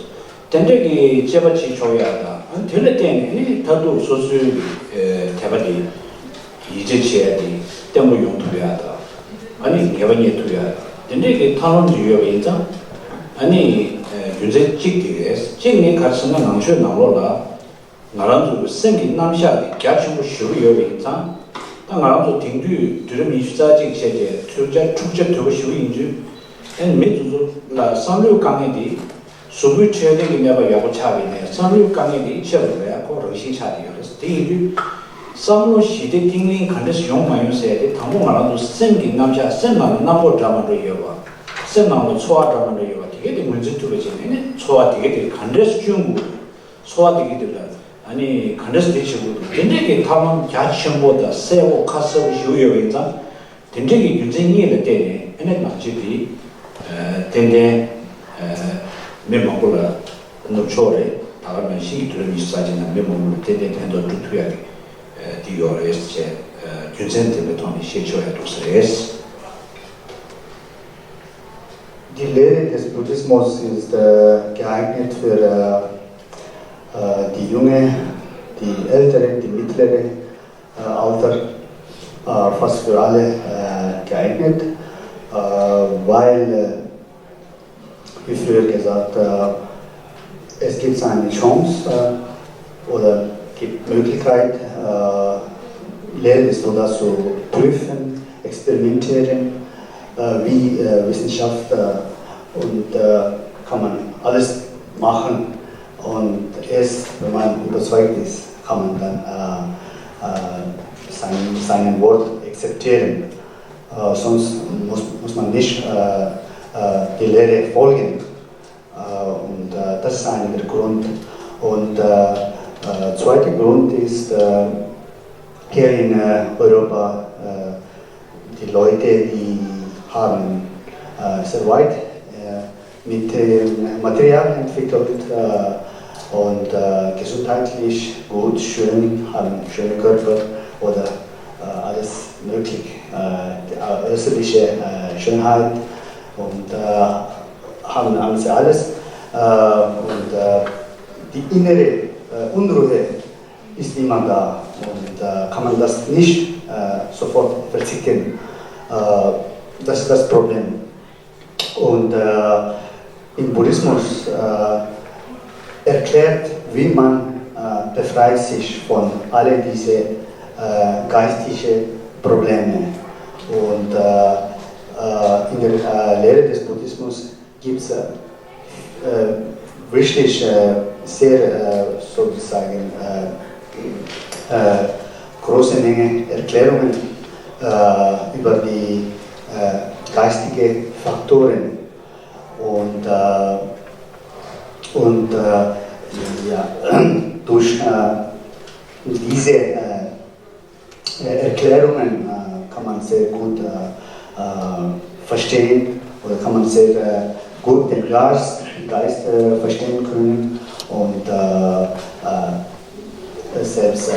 དེ་འདྲ་གི་དཔྱད་པ་བྱེད་ཆོག་ཡག་དང་། ཨ་ནི་དེ་ལ་བརྟེན་ནས་ཨ་ནི་མཐར་ཐུག་སོ་སོའི་ཨེ་དད་པ་དེ་ཡིད་ཆེས་བྱེད་ཡག་དེ་བརྟན་པོ་ཡོང་ཐུབ་ཡག་དང་། ཨ་ནི་ངེས་པ་རྙེད་ཐུབ་ཡག་དང་། དེ་འདྲའི་གི་ཐབས་ལམ་ཅིག་ཡོད་པ་ཡིན་ཙང་། ཨ་ནི་ཨེ་རྒྱུ་མཚན་གཅིག་དེ་རེད། གཅིག་ནི་ག་རེ་ཟེར་ན། ནང་ཆོས་ནང་ལོགས་ལ་ང་རང་ཚོ་གི་སེམས་ཀྱི་རྣམ་གཞག་དེ་རྒྱ་ཆེན་པོ་ཞེ་པོ་ཡོད་པ་ཡིན་ཙང་། ད་ང་རང་ཚོ་དེང་དུས་དུས་རབས་ཉི་ཤུ་རྩ་གཅིག་བྱས་ཏེ་ཐོས་བྱ་འཁྲུག་ཆ་དོད་པོ་ཞེ་པོ་ཡིན་དུས། ཨ་ནི་མི་དེ་ཚོ་ལ་བསམ་བློའི་དཀའ་ངལ་དེ། གཟུགས་པོའི་འཕྲོད་བསྟེན་གྱི་གནས་བབ་ཡག་པོ་ཆགས་པ་ཡིན་ནའི་བསམ་བློའི་དཀའ་ངལ་དེ་ཆེ་རུ་འགྲོ་ཡག་ཁོ་རང་བཞིན་ཆགས་བསྡད་ཡོད་རེད། དེ་ཡིན་དུས་བསམ་བློ་ཞི་བདེ་གཏིང་ལེན་ག་འདྲས་ཡོང་མ་ཡོང་ཟེར་ཡག་དེ། དང་པོ་ང་རང་ཚོ་སེམས་ཀྱི་རྣམ་གཞག་སེམས་ནང་ལ་སྣང་ངོ་འདྲ་མི་འདྲ་ཡོད་པ། སེམས་ནང་ལ་ཚོར་བ་འདྲ་མི་འདྲ་ཡོད་པ་དེ་གས་དེ་ངོས་འཛིན་ཐུབ་པ་བྱས་ནས་ནི་ཚོར་བ་དེ་གས་དེ་ག་འདྲས་སྐྱོན་དགོས། ཚོར་བ་དེ་གས་དེ་ལ་ཨ་ནི་ག་འདྲས་དེ་བྱེད་དགོས་འདུག་དེ་འདྲས་ཀྱི་ཐབས་ལམ་རྒྱ་ཆེན་པོ་དང་གསལ་པོ་ཁ་གསལ་པོ་ཞིག་ཡོད་པ་ཡིན་ཙང་། དེ་འདྲའི་གི་རྒྱུ་མཚན་གཉིས་ལ་བརྟེན་ནས་ཨ་ནི་ནང་ཆོས་དེ་ཏན་ཏན་མི་མང་པོ་ལ། ནུབ་ཕྱོགས་རེད། ད་ག་ནང་བཞིན་གྱི་དུས་རབས་ཉི་ཤུ་རྩ་གཅིག་ནང་མི་མང་པོ་ལ་ཏན་ཏན་ཕན་ཐོགས་སྒྲུབ་ཐུབ་ཡག་གི་དེ་ཡོད་རེད་ཅེས་རྒྱུ་མཚན་དེ་འདྲའི་ཐོག་ནས་བཤད་ཆོག་ཡག་འདུག་ས་རེད། Die Lehre des Buddhismus ist äh, geeignet für äh, äh, die Junge, die Ältere, die Mittlere, äh, Alter, äh, fast für alle äh, geeignet, äh, weil, äh, wie früher gesagt, äh, es gibt eine Chance äh, oder gibt Möglichkeit, äh, Lehre des Buddha zu prüfen, experimentieren, äh, wie äh, Wissenschaft äh, und äh, kann man alles machen. Und erst wenn man überzeugt ist, kann man dann äh, äh, sein, seinen Wort akzeptieren. Äh, sonst muss, muss man nicht äh, äh, die Lehre folgen. Äh, und äh, das ist ein der Grund. Und äh, äh, zweiter Grund ist, äh, hier in äh, Europa, äh, die Leute, die haben äh, sehr weit äh, mit dem Material entwickelt äh, und äh, gesundheitlich gut, schön, haben schöne Körper oder äh, alles möglich, äh, die äußerliche äh, Schönheit und äh, haben alles, alles. Äh, und äh, die innere äh, Unruhe ist immer da und äh, kann man das nicht äh, sofort verzichten. Äh, das ist das Problem. Und äh, im Buddhismus äh, erklärt, wie man äh, befreit sich von alle diese äh, geistige Probleme. Und äh, äh, in der äh, Lehre des Buddhismus gibt es äh, äh, wirklich äh, sehr äh, sozusagen äh, äh, große Menge Erklärungen äh, über die äh, geistige Faktoren und, äh, und äh, ja, durch äh, diese äh, Äh, Erklärungen äh, kann man sehr gut äh, äh, verstehen oder kann man sehr äh, gut den Geist, Geist äh, verstehen können und äh, äh, selbst äh,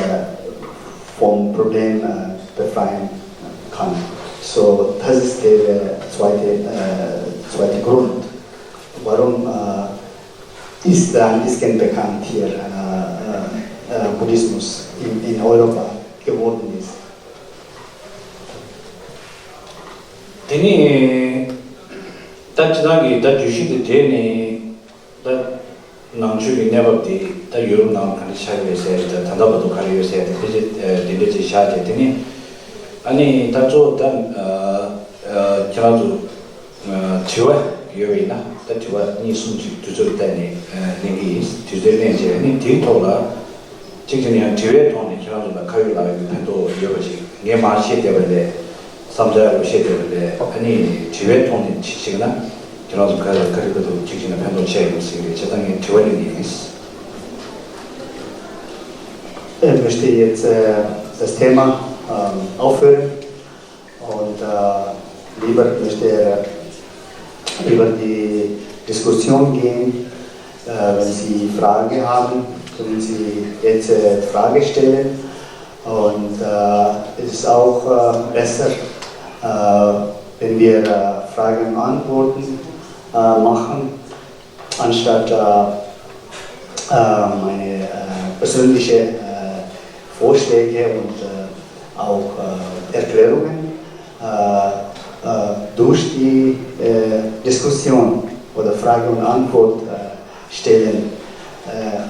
vom Problem äh, befreien kann. So, das ist der äh, zweite, äh, zweite Grund, warum äh, ist ein bisschen bekannt hier äh, äh, äh, Buddhismus in, in Europa geworden ist. དེ་ནས་ད་སྤྱིར་བཏང་གི་ད་བརྗོད་གཞི་དེ་འབྲེལ་ནས་ད་ནང་ཆོས་ཀྱི་གནས་བབ་དེ་ད་ཡུ་རོབ་ནང་ག་འདྲ་ཆགས་ཡོད་ཟེར། ད་ད་ལྟ་བར་དུ་ག་རེ་ཡོད་ཟེར་དེ་ཕལ་ཆེར་དེ་འདྲ་ཅིག་བཞག་བྱས། དེ་ནས་ཨ་ནི་ད་གཙོ་བོ་ད་ཁྱེད་རང་ཚོ་དྲི་བ་ཡོད་པ་ཡིན་ན། ད་དྲི་བ་གཉིས་གསུམ་ཅིག་དུས་ཚོད་བལྟས་ནས་ཨ་གླེང་གི་ཡིན། དུས་ཚོད་ལེན་བྱས་ནས་དེའི་ཐོག་ལ་གཅིག་བྱས་ན་ཡང་དྲི་བའི་ཐོག་ནས་ཁྱེད་རང་ཚོ་ལ་ཁ་ཡོད་ལག་ཡོད་ཀྱི་ཕན་ཐོགས་ཡོད་པ་ཞིག་ངས་མར་བཤད་བསྡད་པ་ལས། བསམ་ཚུལ་ལ་བཤད་བསྡད་པ་ལས། ཨ་ནི་དྲི་བའི་ཐོག་ནས་ཅིག་བཤད་ན་ཁྱེད་རང་ཚོ་ག་ལ་ག་རེ་ག་ཐུབ་གཅིག་བྱས་ན་ཕན་ཐོགས་ཆེ་ཡོང་སྲིད་རེད། བྱས་ཙང་ངས་དྲི་བ་གླེང་གི་ཡིན། Ich möchte jetzt äh, das Thema ähm, aufhören. Und äh, lieber möchte er über die Diskussion gehen. Äh, wenn Sie Fragen haben, können Sie jetzt äh, Frage stellen. Und äh, es ist auch äh, besser, äh, wenn wir äh, Fragen und Antworten äh, machen, anstatt äh, äh, meine äh, persönliche äh, Vorschläge und äh, auch äh, Erklärungen äh, äh, durch die äh, Diskussion oder Frage und Antwort äh, stellen, äh,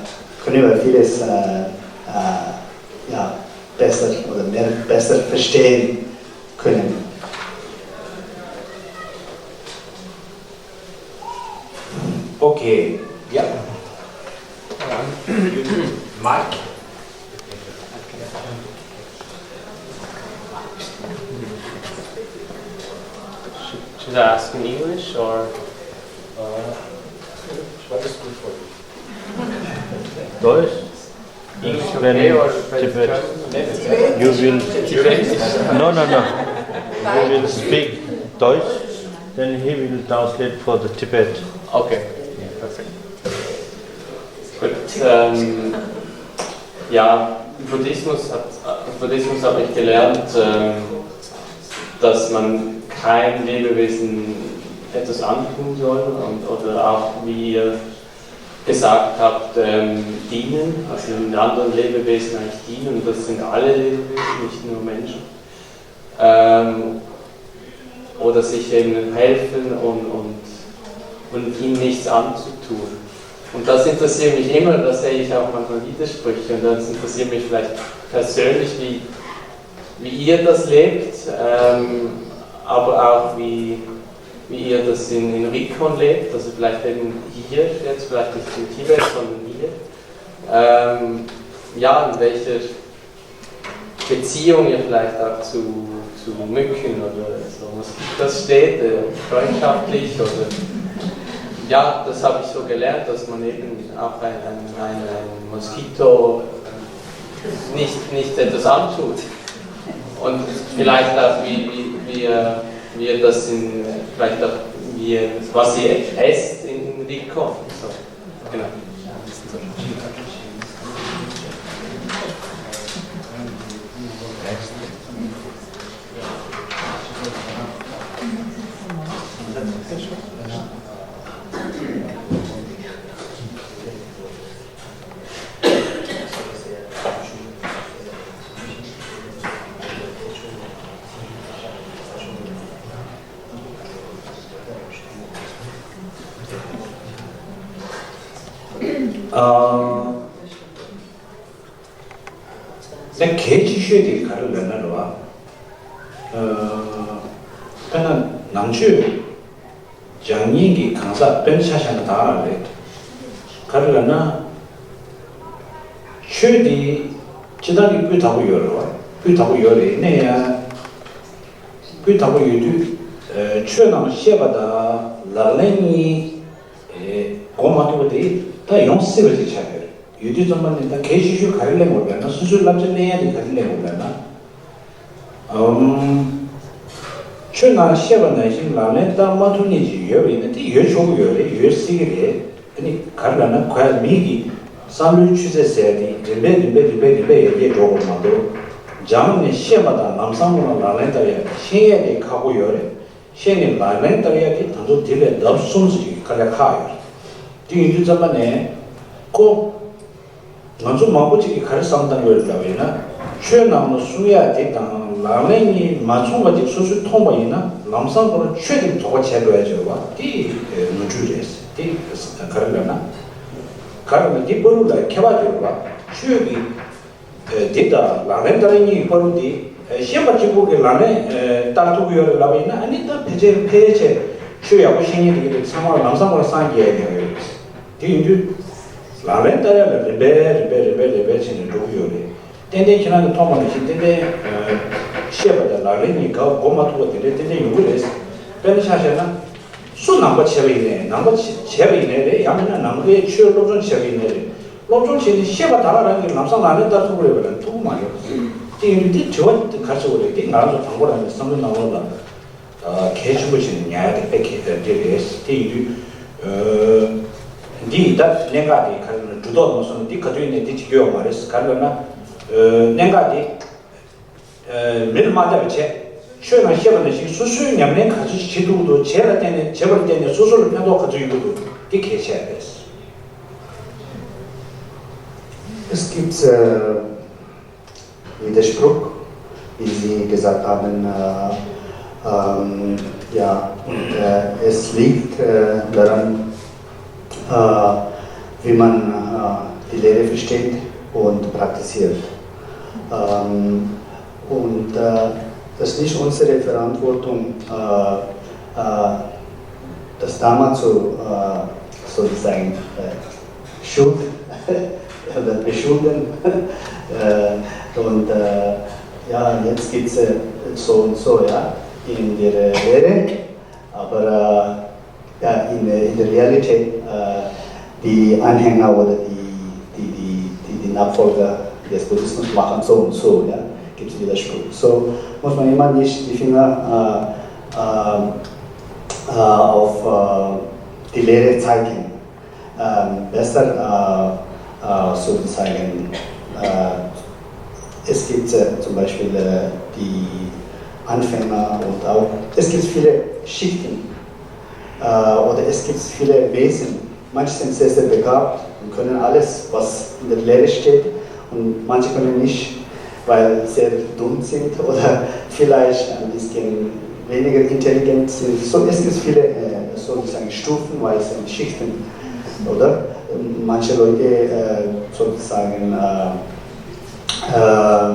können wir vieles äh, äh, ja, besser oder mehr besser verstehen können. Okay, ja. Mike? Should I ask in English or? Uh, what is good for you? Deutsch? English okay or Tibet? You will. No, no, no. You will speak Deutsch, then he will translate for the Tibet. Okay, perfekt. Gut, ähm, ja, Buddhismus hat, Buddhismus habe ich gelernt, ähm, dass man kein Lebewesen etwas antun soll und, oder auch, wie ihr gesagt habt, ähm, dienen, also den anderen Lebewesen eigentlich dienen, und das sind alle Lebewesen, nicht nur Menschen, ähm, oder sich eben helfen und, und, und ihnen nichts anzutun. Und das interessiert mich immer, da sehe ich auch manchmal Widersprüche, und das interessiert mich vielleicht persönlich, wie, wie ihr das lebt, ähm, aber auch wie, wie ihr das in, in Rikon lebt, also vielleicht eben hier, jetzt vielleicht nicht in Tibet, sondern hier. Ähm, ja, in welcher Beziehung ihr vielleicht auch zu, zu Mücken oder so Moskitos steht, äh, freundschaftlich oder ja, das habe ich so gelernt, dass man eben auch ein, ein, ein, ein Moskito nicht, nicht etwas antut. Und vielleicht auch, wie, wie, wie, äh, wie ihr das in, vielleicht auch, wie ihr, was ihr esst in, in Rikon. So. Genau. ཨ། ད་གལ་ཆེ་ཤོས་དེ་ག་རེ་ལབ་ན་རེད་བ། ཨ། དཔེར་ན་ནང་ཆོས་སྦྱང་མཁན་གྱི་གང་ཟག་དཔེར་ན་ཆ་བཞག་ན་ད་རང་རེད། ག་རེ་ལབ་ན། ཆོས་དེ་སྤྱིར་བཏང་གི་སྤུས་དག་པོ་ཡོད་རེད་བ། སྤུས་དག་པོ་ཡོད་རེད། ཡིན་ན་ཡང་སྤུས་དག་པོ་ཡོད་དུས། ཨ། ཆོས་ནང་བཤད་པ་དང་ལག་ལེན་གཉིས། ཨེ། སྒོ་མ་ཐུག་པ་དེ་ད་ཡོང་སྲིད་པ་ཅིག་ཆགས་ཡོད་རེད། ཡོད་དུས་ཙམ་པ་ནས་ད་གལ་ཆེ་ཤོས་ག་རེ་གླེང་དགོས་ལབ་ན། སོ་སོའི་བསླབ་བྱ་གླེང་ཡ་དེ་ག་རེ་གླེང་དགོས་ལབ་ན། ཨམ། ཆོས་ནང་བཤད་པ་ནང་བཞིན་ལག་ལེན་བསྟར་མ་ཐུབ་མཁན་ཅིག་ཡོད་པ་ཡིན་ན་དེ་ཡོད་ཆོག་གི་ཡོད་རེད། ཡོད་སྲིད་ཀྱི་རེད། ཨ་ནི་ག་རེ་ལབ་ན། གོ་ཡ་མི་གི་བསམ་བློའི་ཆུ་ཚད་ཟེར་ཡ་དེ་རིམ་པས་རིམ་པས་རིམ་པས་རིམ་པས་ཡར་རྒྱས་འགྲོ་དགོས་མ་གཏོགས། སྦྱངས་ནས་ཤེས་པ་དང་ལམ་སང་ཁོ་ན་ལག་ལེན་བསྟར་ཡ་དེ། ཤེས་ཡ་དེ་ཁག་པོ་ཡོད་རེད། ཤེས་ནས་ལག་ལེན་བསྟར་ཡ་དེ་ད་དུང་དེ་ལས་ལྡབ་གསུམ་ཙམ་ཞིག་དཀའ་ལས་ཁག་ཡོད་རེད། དེ་ཡིན་དུས་ཙམ་པ་ནས་ཁོ། ང་ཚོ་མང་པོ་ཅིག་གིས་ག་རེ་བསམ་བཏང་གི་ཡོད་ལབ་ཡིན་ན། ཆོས་ནང་ལ་གསུང་ཡ་དེ་དང་ལག་ལེན་གཉིས་མ་མཚུངས་པ་ཅིག་སོ་སོས་མཐོང་བ་ཡིན་ན། ལམ་སང་ཁོ་རང་ཆོས་དེ་དོགས་པ་བྱས་འགྲོ་ཡ་ཅིག་ཡོད་པ་དེ་ནོར་འཁྲུལ་རེད། དེ་ག་རེ་ལབ་ན། ག་རེ་ལབ་ན་དེ་བར་དུ་ལ་ཁྱད་པར་ཅིག་ཡོད་པ། ཆོས་ཀྱི་དེ་དང་ལག་ལེན་བསྟར་གཉིས་ཀྱི་བར་དུ་དེ། ཤེས་པ་གཅིག་པོ་གིས་ལག་ལེན་བསྟར་ཐུབ་ཀྱི་ཡོད་རེད་ལབ་པ་ཡིན་ན། ཨ་ནི་ད་ཕལ་ཆེར་ཕལ་ཆེར་ ཆོས་ཡག་པོ་ཤེས་མཁན་དེ་ག་དེ་ཚང་མ་ལམ་སང་ཁོ་རང་སངས་རྒྱས་ཡ་ཡོད་རེད། དེ་ཡིན་དུས། ལག་ལེན་བསྟར་ཡ་ལ་རིམ་པས་རིམ་པས་རིམ་པས་རིམ་པས་བྱས་ནས་འགྲོ་གི་ཡོད་རེད། ཏན་ཏན་ཁྱེད་རང་གིས་མཐོང་བ་ནང་བཞིན་ཏན་ཏན་ཤེས་པ་དང་ལག་ལེན་གཉིས་ཀ་འགོ་མ་ཐུག་པ་དེ་འདྲའི་ཏན་ཏན་ཡོང་གི་རེད། དཔེར་ན་ཆ་བཞག་ན། སུ་ནང་པ་བྱས་པ་ཡིན་ནའི་ནང་པ་བྱས་པ་ཡིན་ནའི་རེད། ཡང་མིན་ན་ནང་པའི་ཆོས་སློབ་སྦྱོང་བྱས་པ་ཡིན་ནའི་རེད། སློབ་སྦྱོང་བྱས་ནས་ཤེས་པ་དག་ལ་རང་གིས་ལམ་སང་ལག་ལེན་བསྟར་ཐུབ་ཀྱི་རེད་པས་ན་ཐུབ་ཀྱི་མ་རེད། དེ་ཡིན་དུས་དེ་དྲི་བ་དེ་ག་རེ་ཟེར་དགོས་རེད། དེ་ང་རང་ཚོ་དང་པོ་རང་གི་བསམ་བློའི་ནང་ལོགས་ལ་གལ་ཆེན་པོ་བྱས་ནས་ཉར་ཡ་དེ་དཔེ་གལ་ཆེན་རེད། དེ་ཡིན་དུས། འདི་ཡི་ད་གནད་འགག་དེ་ག་རེ་ལབ་ན་གྲུབ་ཐོབ་ནང་སོང་ན་འདི་ག་དུས་ནས་འདི་བྱེད་རྒྱུ་ཡོད་མ་རེད། ག་རེ་ལབ་ན། གནད་འགག་དེ། མི་ལ་མ་བལྟ་བའི་ཆེད། ཆོས་ནང་བཤད་པ་ནང་བཞིན་སོ་སོའི་ཉམས་ལེན་ག་ཚོད་བྱེད་ཐུབ་ཀྱི་འདུག་བྱས་ལ་བརྟེན་ནས་བྱས་པ་ལ་བརྟེན་ནས་སོ་སོ་ལ་ཕན་ཐོགས་ག་ཚོད་ཡོང་གི་འདུག་དེ་གལ་ཆེ་རེད། Es gibt äh, Widerspruch, wie Sie gesagt haben, äh, ähm, ja, und äh, es liegt äh, daran, äh, wie man äh, die Lehre versteht und praktiziert. Ähm, und äh, das ist nicht unsere Verantwortung, äh, äh, das Dharma zu äh, sozusagen äh, schuld oder beschulden. Äh, und äh, ja, jetzt gibt es äh, so und so, ja, in der Lehre, aber äh, ja, in, der- in der Realität, äh, die Anhänger oder die, die, die, die, die Nachfolger des Buddhismus machen so und so, ja, gibt es Widerspruch. So muss man immer nicht die Finger äh, äh, äh, auf äh, die Lehre zeigen. Ähm, besser äh, äh, sozusagen, äh, es gibt äh, zum Beispiel äh, die Anfänger und auch, es gibt viele Schichten. Äh, oder es gibt viele Wesen. Manche sind sehr, sehr begabt und können alles, was in der Lehre steht, und manche können nicht, weil sehr dumm sind oder vielleicht ein bisschen weniger intelligent sind. So, es gibt viele äh, sozusagen stufenweise Schichten, oder? Manche Leute äh, sozusagen äh, äh,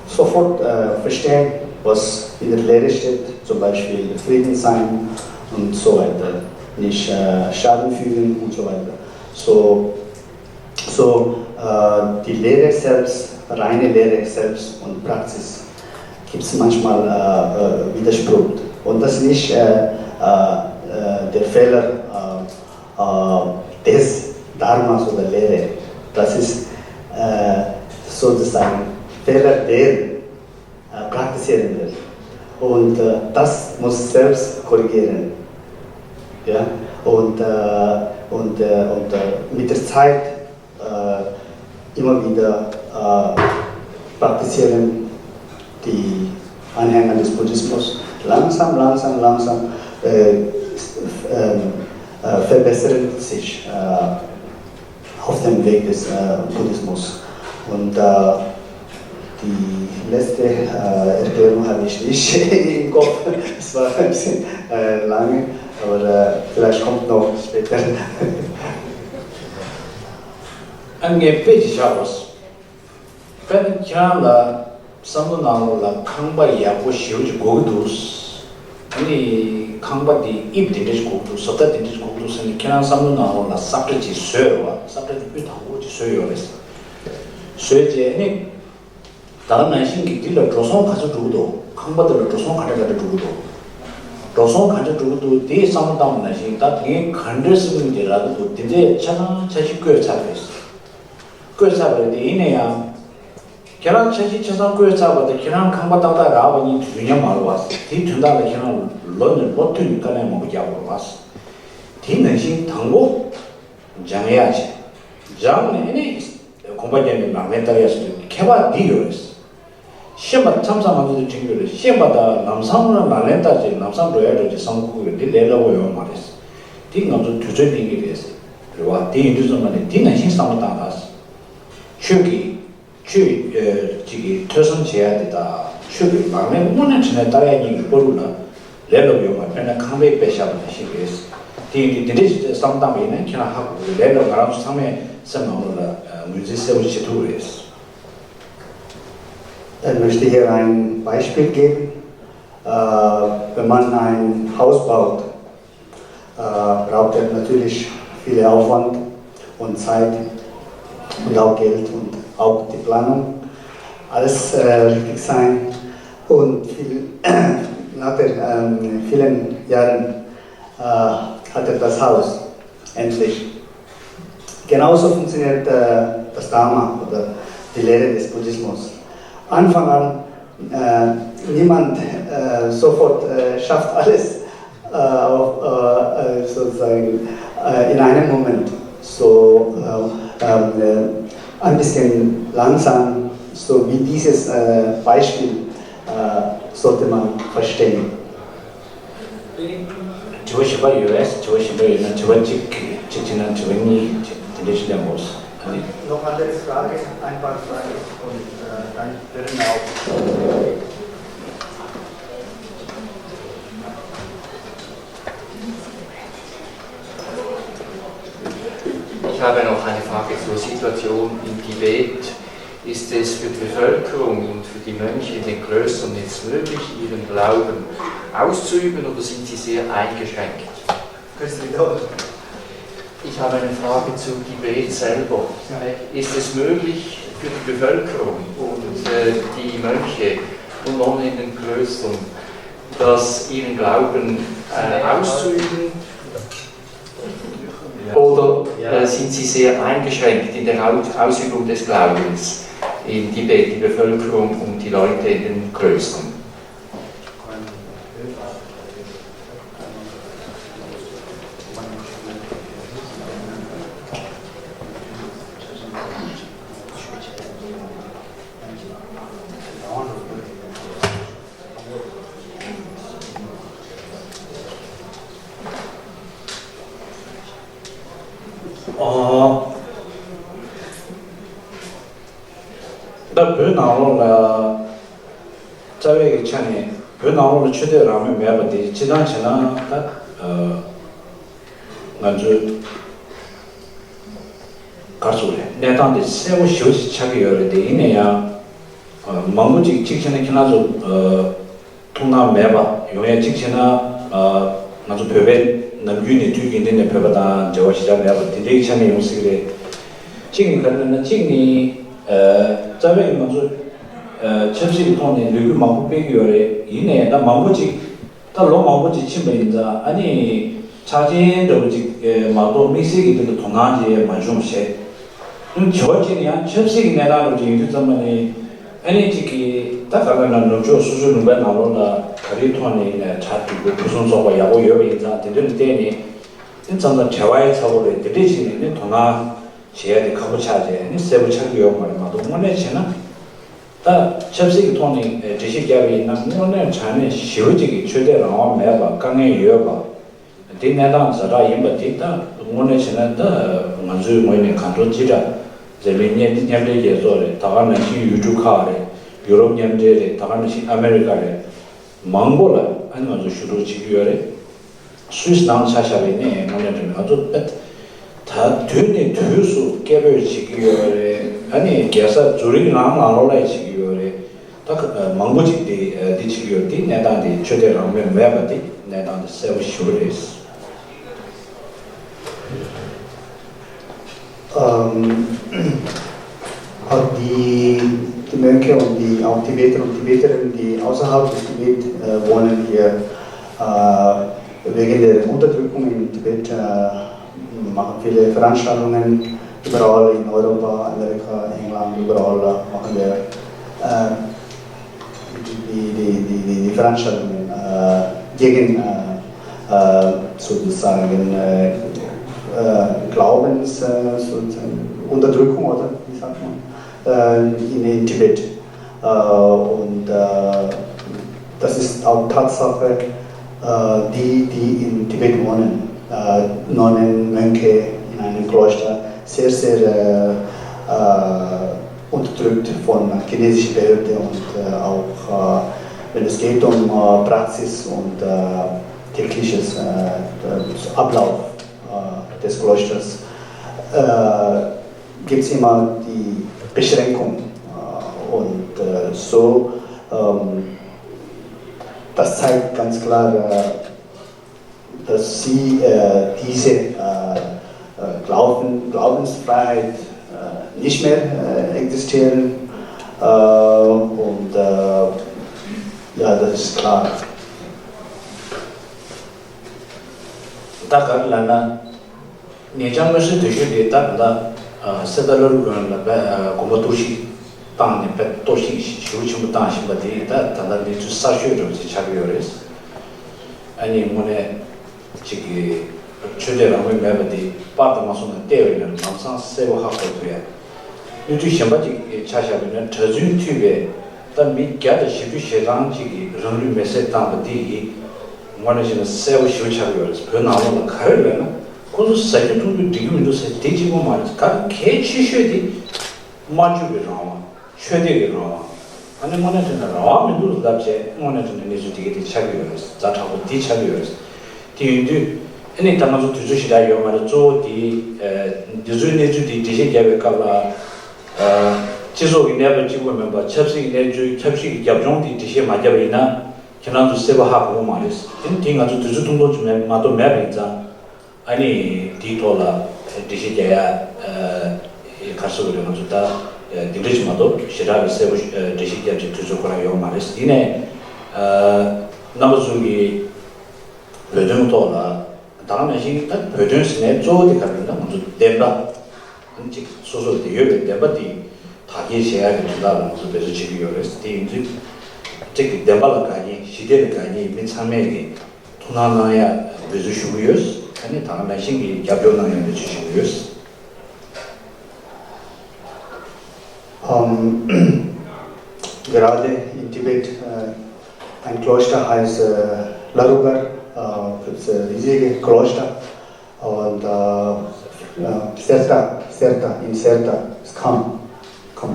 sofort äh, verstehen, was in der Lehre steht, zum Beispiel Frieden sein und so weiter, nicht äh, Schaden fügen und so weiter. So, so äh, die Lehre selbst, reine Lehre selbst und Praxis gibt es manchmal äh, äh, Widerspruch. Und das ist nicht äh, äh, äh, der Fehler äh, äh, des Dharmas oder Lehre. Das ist äh, sozusagen Fehler der äh, Praktizierenden. Und äh, das muss selbst korrigieren. Ja? Und, äh, und, äh, und äh, mit der Zeit äh, immer wieder äh, praktizieren die Anhänger des Buddhismus langsam, langsam, langsam äh, ähm, äh, verbessern sich äh, auf dem Weg des äh, Buddhismus. Und äh, die letzte äh, Erklärung habe ich nicht im Kopf. Es war ein bisschen äh, lange, aber äh, vielleicht kommt noch später. ཨ་ངས་དཔེ་ཅིག་བཞག་དགོས། དཔེར་ན་ཁྱེད་རང་ལ་བསམ་བློ་ནང་ལོགས་ལ་ཁང་པ་ཡག་པོ་ཞེ་པོ་ཅིག་དགོས་ཀྱི་འདུག་ཨ་ནི་ཁང་པ་དེ་དབྱིབས་དེ་འདྲ་ཞིག་དགོས་ཀྱི་འདུག་བཟོ་ལྟ་དེ་འདྲ་ཞིག་དགོས་ཀྱི་འདུག་ཟེར་ནས་ཁྱེད་རང་བསམ་བློ་ནང་ལོགས་ལ་ས་བཀྲ་ཅིག་བཟོས་ཡོད་པ། ས་བཀྲ་དེ་དབུས་དང་པོ་ཅིག་བཟོས་ཡོད་རེད། བཟོས་རྗེས་ཨ་ནི། ད་ག་ནང་བཞིན་གྱི་འདི་ལ་འགྲོ་སོང་ག་ཚོད་འགྲོ་གི་འདུག་ཁང་པ་འདི་ལ་འགྲོ་སོང་ག་འདྲ་ག་འདྲ་འགྲོ་གི་འདུག་འགྲོ་སོང་ག་འདྲ་འགྲོ་གི་འདུག་དེའི་བསམ་བློ་བཏང་བ་ནང་བཞིན་ད་དེ་ག་འདྲ་སེམས་ནང་གི་རག་གི་འདུག་དེ་འདྲའི་ཆ་ཚང་ཆ་ཤས་བཀོད་ཚར་རེད། བཀོད་ཚར་བ་རེད་དེ་ཡིན་ན་ཡང་། ཁྱེད་རང་ཆ་ཤས་ཆ་ཚང་བཀོད་ཚར་བ་དང་ཁྱེད་རང་ཁང་པ་ཏག་ཏག་རག་པ་གཉིས་དུས་མཉམ་མ་རེད་བ། དེའི་དོན་དག་ལ་ཁྱེད་རང་ལོ་ནས་ལོ་བསྟུད་ནས་དཀའ་ལས་མང་པོ་རྒྱག་དགོས་རེད་བ། དེ་ནང་བཞིན་དང་པོ། སྦྱང་ཡག་བྱས། སྦྱངས་ནས་ཨ་ནི་དགོངས་པ་བརྒྱབ་ནས་ལག་ལེན་བསྟར་ཡག་ཟེར་དུས་ཁྱད་པར་འདི་ཡོད་རེད། ཤེས་པ་མཚམས་མཚམས་ང་ཚོ་འདི་དྲན་གྱི་རེད། ཤེས་པ་དང་ལམ་སང་ལ་ལག་ལེན་བསྟར་བྱས་ལམ་སང་འགྲོ་ཡག་འགྲོ་བྱས་བསམ་བློ་འཁོར་གྱི་རེད། འདི་ལས་སླ་པོ་ཡོད་མ་རེད། འདི་ང་ཚོ་དུས་ཚོད་ལེན་གྱི་རེད། རེད་བ། དེ་ཡིན་དུས་ཙམ་པ་ནས་འདི་ནང་བཞིན་བསམ་བློ་བཏང་དང་། ཆོས་ཀྱི། ཆོས་ཀྱི་ཐོས་བསམ་བྱེད་ཡ་དེ་དང་ཆོས་ཀྱི་ལག་ལེན་དངོས་གནས་དྲང་གནས་བསྟར་ཡ་གཉིས་ཀྱི་བར་དུ་ལ་ལས་སླ་པོ་ཡོད་མ་རེད། དཔེར་ན་ཁང་པའི་དཔེ་བཞག་པ་ནང་བཞིན་རེད། དེ་ཡིན་དུས་འདི་འདྲས་ཞིག་བསམ་བཏང་པ་ཡིན་ན་ཁྱེད་རང་ཧ་གོ་གི་རེད། ལས་སླ་པོ་ང་རང་ཚོ་ཚང་མས་སེམས་ནང་ལོགས་ལ་ངོས་འཛིན་གསལ་པོ་བྱེད་ཐུབ་ཀྱི་རེད། Ich möchte hier ein Beispiel geben. Äh, wenn man ein Haus baut, äh, braucht er natürlich viel Aufwand und Zeit und auch Geld und auch die Planung. Alles äh, richtig sein und viel, nach der, ähm, vielen Jahren äh, hat er das Haus endlich. Genauso funktioniert äh, das Dharma oder die Lehre des Buddhismus. Anfang an, äh, niemand äh, sofort äh, schafft alles äh, auf, äh, äh, sozusagen äh, in einem Moment. So äh, ähm, äh, ein bisschen langsam, so wie dieses äh, Beispiel äh, sollte man verstehen. དྲི་བ་གཞན་པ་ཡོད་པས། དྲི་བ་གཞན་པ་ཡོད་ན་དྲི་བ་གཅིག་གཅིག་བྱས་ན་དྲི་བ་གཉིས་དེ་འདྲ་ཞིག་གནང་དགོས། ཨ་ནི། Noch eine Frage, ein paar Fragen und äh, dann hören wir auf. Ich habe noch eine Frage zur Situation in Tibet. Ist es für die Bevölkerung und für die Mönche in den Klöstern jetzt möglich, ihren Glauben auszuüben, oder sind sie sehr eingeschränkt? Können Sie wiederholen? Ich habe eine Frage zu Tibet selber. Ist es möglich für die Bevölkerung und äh, die Mönche und Nonnen in den Klöstern, das ihren Glauben äh, auszuüben? Oder äh, sind sie sehr eingeschränkt in der Aus- Ausübung des Glaubens in Tibet, die Bevölkerung und die Leute in den Klöstern? ཨོ། ད་བོད་ནང་ལོགས་ལ་རྩ་བའི་གི་ཆ་ནས་བོད་ནང་ལོགས་ལ་ཆོས་དད་རང་མོས་མེད་པ་དེ་སྤྱིར་བཏང་བྱས་ན་ད་ཨ་ང་ཚོའི་ག་རེ་ཟེར་དགོས་རེད། གནས་སྟངས་དེ་གསལ་པོ་ཞེ་པོ་ཅིག་ཆགས་ཀྱི་ཡོད་རེད། དེ་ཡིན་ན་ཡང་ཨ་མང་པོ་ཅིག་གཅིག་བྱས་ན་ཁྱེད་རང་ཚོ་ཨ་ཐུགས་སྣང་མེད་པ་ཡོང་ཡ། གཅིག་བྱས་ན་ཨ་ང་ཚོ་བོད་པའི་ནམ་རྒྱུན་ནས་དུས་རྒྱུན་ལྡན་ནས་བོད་པ་དང་འབྲེལ་བ་ཞེ་དྲག་མེད་པ་དེ་འདྲའི་ཆ་ནས་ཡོང་སྲིད་ཀྱི་རེད། གཅིག་ནི་ག་རེ་ལབ་ན། གཅིག་ནི་ཨ་རྩ་བའི་ང་ཚོ་ཨ་ཆབ་སྲིད་ཀྱི་ཐོག་ནས་ལས་འགུལ་མང་པོ་སྤེལ་གྱི་ཡོད་རེད། ཡིན་ནའི་ད་མང་པོ་ཅིག་ད་ལོ་མང་པོ་ཅིག་ཕྱིན་པ་ཡིན་ཙང་ཨ་ནི་ཆག་རྐྱེན་འདྲ་བོ་ཅིག་མ་གཏོགས་དམིགས་བསལ་གྱི་དེ་ལ་དོ་སྣང་ཅིག་མ་བྱུང་བ་བྱས། བྱས་པ་ཅིག་ནི་ཡང་ཆབ་སྲིད་ཀྱི་གནས་སྟངས་འདྲ་བོ་ཅིག་ཡིན་དུས་ཙམ་པ་ནི་ཨ་ནི་ཅིག་གིས་ད་ག་ལ་ན་ནུབ་ཕྱོགས་སོ་སོའི་ལུང་པའི་ནང་ལོགས་ལ་ག་རེའི་ཐོག་ནས་ཡིན་ནའི་གྲ་སྒྲིག་དགོས། ཕུན་སུམ་ཚོགས་པ་ཡག་པོ་ཡོད་པ་ཡིན་ཙང་དེ་འདྲ་ལ་བརྟེན་ནས་ཨ་ནི་མཚམས་མཚམས་བྲེལ་བ་ཡི་ཚ་པོ་རེད། དེ་འདྲས་བྱས་ནས་ནི་དོ་སྣང་བྱེད་ཡ་དེ་ཁག་པོ་ཆགས་བྱས་ནི་གསལ་པོ་ཆགས་ཀྱི་ཡོད་མ་རེད། མ་གཏོགས་དངོས་གནས་བྱས་ན་ད་ཆབ་སྲིད་ཀྱི་ཐོག་ནས་འགྲེལ་བཤད་བརྒྱབ་པ་ཡིན་ན་དངོས་གནས་དྲང་གནས་ཞེ་པོ་ཅིག་གི་ཆོས་དད་རང་དབང་མེད་པ། དཀའ་ངལ་ཡོད་པ། དེ་གནས་སྟངས་ཛ་དྲག་ཡིན་པ་དེ་ད་དངོས་གནས་བྱས་ན་ད་ང་ཚོའི་ངོས་ནས་གང་ཐུབ་ཅི་དྲག་འཛམ་གླིང་མཉམ་མཉམ་འབྲེལ་རྒྱལ་ཚོགས་རེད། ད་ག་ནང་བཞིན་ཡུལ་གྲུ་ཁག་རེད། ཡུ་རོབ་མཉམ་འབྲེལ་རེད། ད་ག་ནང་བཞིན་ཨ་མེ་རི་ཀ་རེད། མང་པོ་ལ་ཨ་ནི་ང་ཚོ་ཞུ་གཏུག་བྱེད་ཀྱི་ཡོད་རེད། སུད་སི་ནང་ཆ་བཞག་པ་ཡིན་ནའི་དངོས་གནས་དྲང་གནས་ང་ཚོ་ད་དུས་ནས་དུས་སུ་སྐད་འབོད་བྱེད་ཀྱི་ཡོད་རེད། ཨ་ནི་རྒྱལ་ས་ཛུ་རིག་ནང་ནང་ལོགས་ལ་བྱེད་ཀྱི་ཡོད་རེད། ད་ཁ- མང་པོ་ཅིག་དེ་འདི་བྱེད་ཀྱི་ཡོད། དེ་གནས་སྟངས་དེ་ཆོས་དད་རང་མོས་མེད་པ་དེ་གནས་སྟངས་དེ་གསལ་པོ་ཞེ་པོ་རེད། ཨམ། Auch die, die Mönche und die, auch Tibeter und Tibeterinnerin, die außerhalb des Tibet äh, wohnen hier, äh, wegen der Unterdrückung in Tibet äh, machen viele Veranstaltungen überall in Europa, Amerika, England, überall äh, machen wir äh, die, die, die, die, die Veranstaltungen äh, gegen äh, äh, sozusagen äh, äh, Glaubens, äh, sozusagen Unterdrückung oder wie sagt man, äh, in, in Tibet. Äh, und äh, das ist auch Tatsache, äh, die, die in Tibet wohnen, äh, Nonnen, Mönche in einem Kloster, sehr, sehr äh, äh, unterdrückt von chinesischer Behörde und äh, auch, äh, wenn es geht um äh, Praxis und äh, tägliches äh, Ablauf äh, des Klosters, äh, gibt es immer die Beschränkung äh, und äh, so, ähm, das zeigt ganz klar, äh, Dass sie äh, diese äh, äh, Glauben, Glaubensfreiheit äh, nicht mehr äh, existieren. Äh, und äh, ja, das ist klar. ད་ག་རེ་ལབ་ན། ཉེ་ཆར་མངོན་གསལ་དོད་ཤོས་དེ་ད་ག་ད་གསེར་རྟ་བླ་རུང་དགོན་ལ་དཔེ་དགོན་པ་གཏོར་བཤིག་བཏང་ནས་དཔེ་གཏོར་བཤིག་ཞེ་པོ་ཆེན་པོ་བཏང་བཞིན་པ་དེ་ད་ད་ལྟ་གནས་ཚུལ་གསར་ཤོས་འདྲ་བོ་ཅིག་ཆགས་ཀྱི་ཡོད་རེད། ཨ་ནི་དངོས་གནས་ཅིག་གི་ཆོས་དད་རང་མོས་མེད་པ་དེ་པར་དུ་མ་སོང་ན་བལྟས་པ་ཡིན་ན་ལམ་སང་གསལ་པོ་ཧ་གོ་ཐུབ་ཡ། སྣོད་བཅུད་གཞན་པ་ཅིག་ཆ་བཞག་པ་ཡིན་ན་གྲྭ་བཙུན་མཐུད་པའི་ད་མི་བརྒྱ་དང་བཞི་བཅུ་ཞེ་གྲངས་ཅིག་གིས་རང་ལུས་མེར་སྲེག་བཏང་བ་འདི་ཡིས་དངོས་གནས་བྱས་ན་གསལ་པོ་ཞེ་པོ་ཆགས་ཀྱི་ཡོད་རེད། བོད་ནང་ལོགས་ལ་ག་རེ་ཡོད་ན་ཁོ་ཚོ་ཟ་རྒྱུ་འཐུང་རྒྱུ་འགྲིག་གི་མི་འདུག་ཟེར་དེ་གཅིག་པོ་མ་རེད། ག་གལ་ཆེ་ཤོས་དེ་སྨྲ་བརྗོད་ཀྱི་རང་དབང་། ཆོས་དད་ཀྱི་རང་དབང་། ཨ་ནི་དངོས་གནས་དྲང་གནས་རང་དབང་མི་འདུག་ལབ་བྱས་དངོས་གནས་དྲང་གནས་གནས་ཚུལ་དེ་ག་དེ་ཆགས་ཀྱི་ཡོད་རེད། ཛ་དྲག་པོ་འདི་ཆགས་ཀྱི་ཡོད་རེད། དེ་ཡིན་དུས་ཨ་ནི་ད་ང་ཚོ་དུས་ཚོད་ཞེ་དྲག་ཡོད་མ་རེད། གཙོ་བོ་དེ་འདི་ཚོའི་གནས་ཚུལ་དེ་འགྲེལ་བཤད་རྒྱབ་པའི་སྐབས་ལ་སྤྱི་ཚོགས་ཀྱི་གནས་བབ་གཅིག་པོ་མིན་པར་ཆབ་སྲིད་ཀྱི་གནས་ཚུལ་ཆབ་སྲིད་ཀྱི་རྒྱབ་ལྗོངས་དེ་འགྲེལ་བཤད་མ་བརྒྱབ་པ་ཡིན་ན་ཁྱེད་རང་ཚོ་གསལ་པོ་ཧ་གོ་གི་མ་རེད། དེ་ནི་དེ་ང་ཚོ་དུས་ཚོད་ཐུང་ཐུང་ཅིག་མ་གཏོགས་མེད་པ་ཡིན་ཙང་། ཨ་ནི་དེའི་ཐོག་ལ་འགྲེལ་བཤད་རྒྱག་ཡ་ག་རེ་ཟེར་དགོས་རེད། ང་ཚོ་ད་འདི་འདྲ་ཅིག་མ་གཏོགས་ཞེ་དྲག་གི་གསལ་པོ་འགྲེལ་བཤད་རྒྱག་ཅིག་དུས་ཚོད་ཁོ་རང་ཡོད་མ་རེད། ཡིན་ནའི་རྣམ་པ་ཚོ་གི་བོད་དོན་ཐོག་ལ་ད་ག་ནང་བཞིན་ད་བོད་དོན་ཟེར་ནའི་གཙོ་བོ་དེ་ག་རེ་ཡིན་ན་ང་ཚོ་བདེན་པ་ཨ་ནི་ཅིག་སོ་སོར་དེ་ཡོད་པའི་བདེན་པ་དེ་དག་སྐྱེལ་བྱེད་ཡ་གི་དོན་དག་ལ་ང་ཚོ་འབད་རྩོལ་བྱེད་ཀྱི་ཡོད་རེད། དེ་ཡིན་དུས་གཅིག་གི་བདེན་པ་ལ་དགའ་མཁན་ཞི་བདེ་ལ་དགའ་མཁན་མི་ཚང་མས་གི་ཐུགས་སྣང་གནང་ཡ་འབད་རྩོལ་ཞུ་གི་ཡོད། ཨ་ནི་ད་ག་ནང་བཞིན་གྱི་རྒྱབ་སྐྱོར་གནང་ཡ་འབད་རྩོལ་ཞུ་གི་ཡོད། Ähm, gerade in Tibet, äh, ein Kloster heißt äh, Larugar, äh, das äh, riesige Kloster. Und äh, äh, Serta, Serta, in Serta, ist Kham, Kham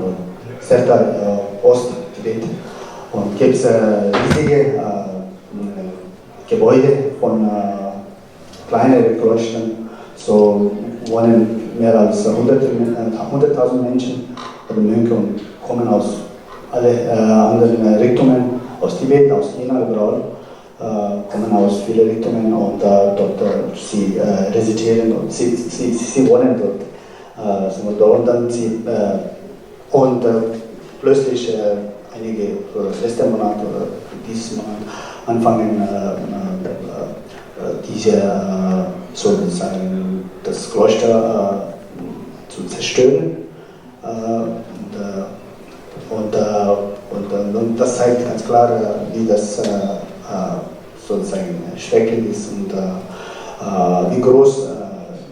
Serta, äh, Ost-Tibet. Und gibt es äh, riesige äh, Gebäude von äh, kleineren Klöstern. So wohnen mehr als hundert, äh, hunderttausend Menschen oder Mönche und kommen aus alle äh, anderen Richtungen, aus Tibet, aus China, überall. Äh, kommen aus vielen Richtungen und äh, dort äh, sie äh, residieren und sie, sie, sie wohnen dort. Äh, so, und dann sie äh, und äh, plötzlich äh, einige äh, letzte Monat oder dieses Monat anfangen äh, äh, äh, diese äh, sozusagen das Kloster äh, zu zerstören. Äh, und, äh, und, äh, und, äh, und das zeigt ganz klar, äh, wie das äh, äh, sozusagen schrecklich ist und äh, äh, wie groß äh,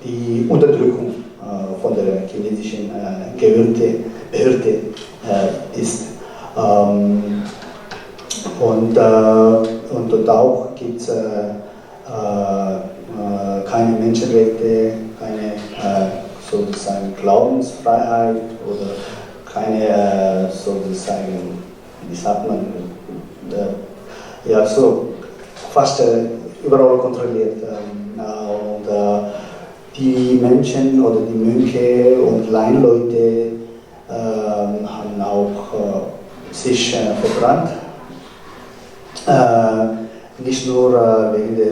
die Unterdrückung äh, von der chinesischen äh, Behörde, Behörde äh, ist. Ähm, und, äh, und dort auch gibt es äh, äh, äh, keine Menschenrechte, keine äh, sozusagen Glaubensfreiheit oder keine äh, sozusagen, wie sagt man, äh, ja, so fast äh, überall kontrolliert. Ähm, äh, und äh, die Menschen oder die Mönche und Laienleute ähm, haben auch äh, sich äh, verbrannt. Äh, nicht nur äh, wegen der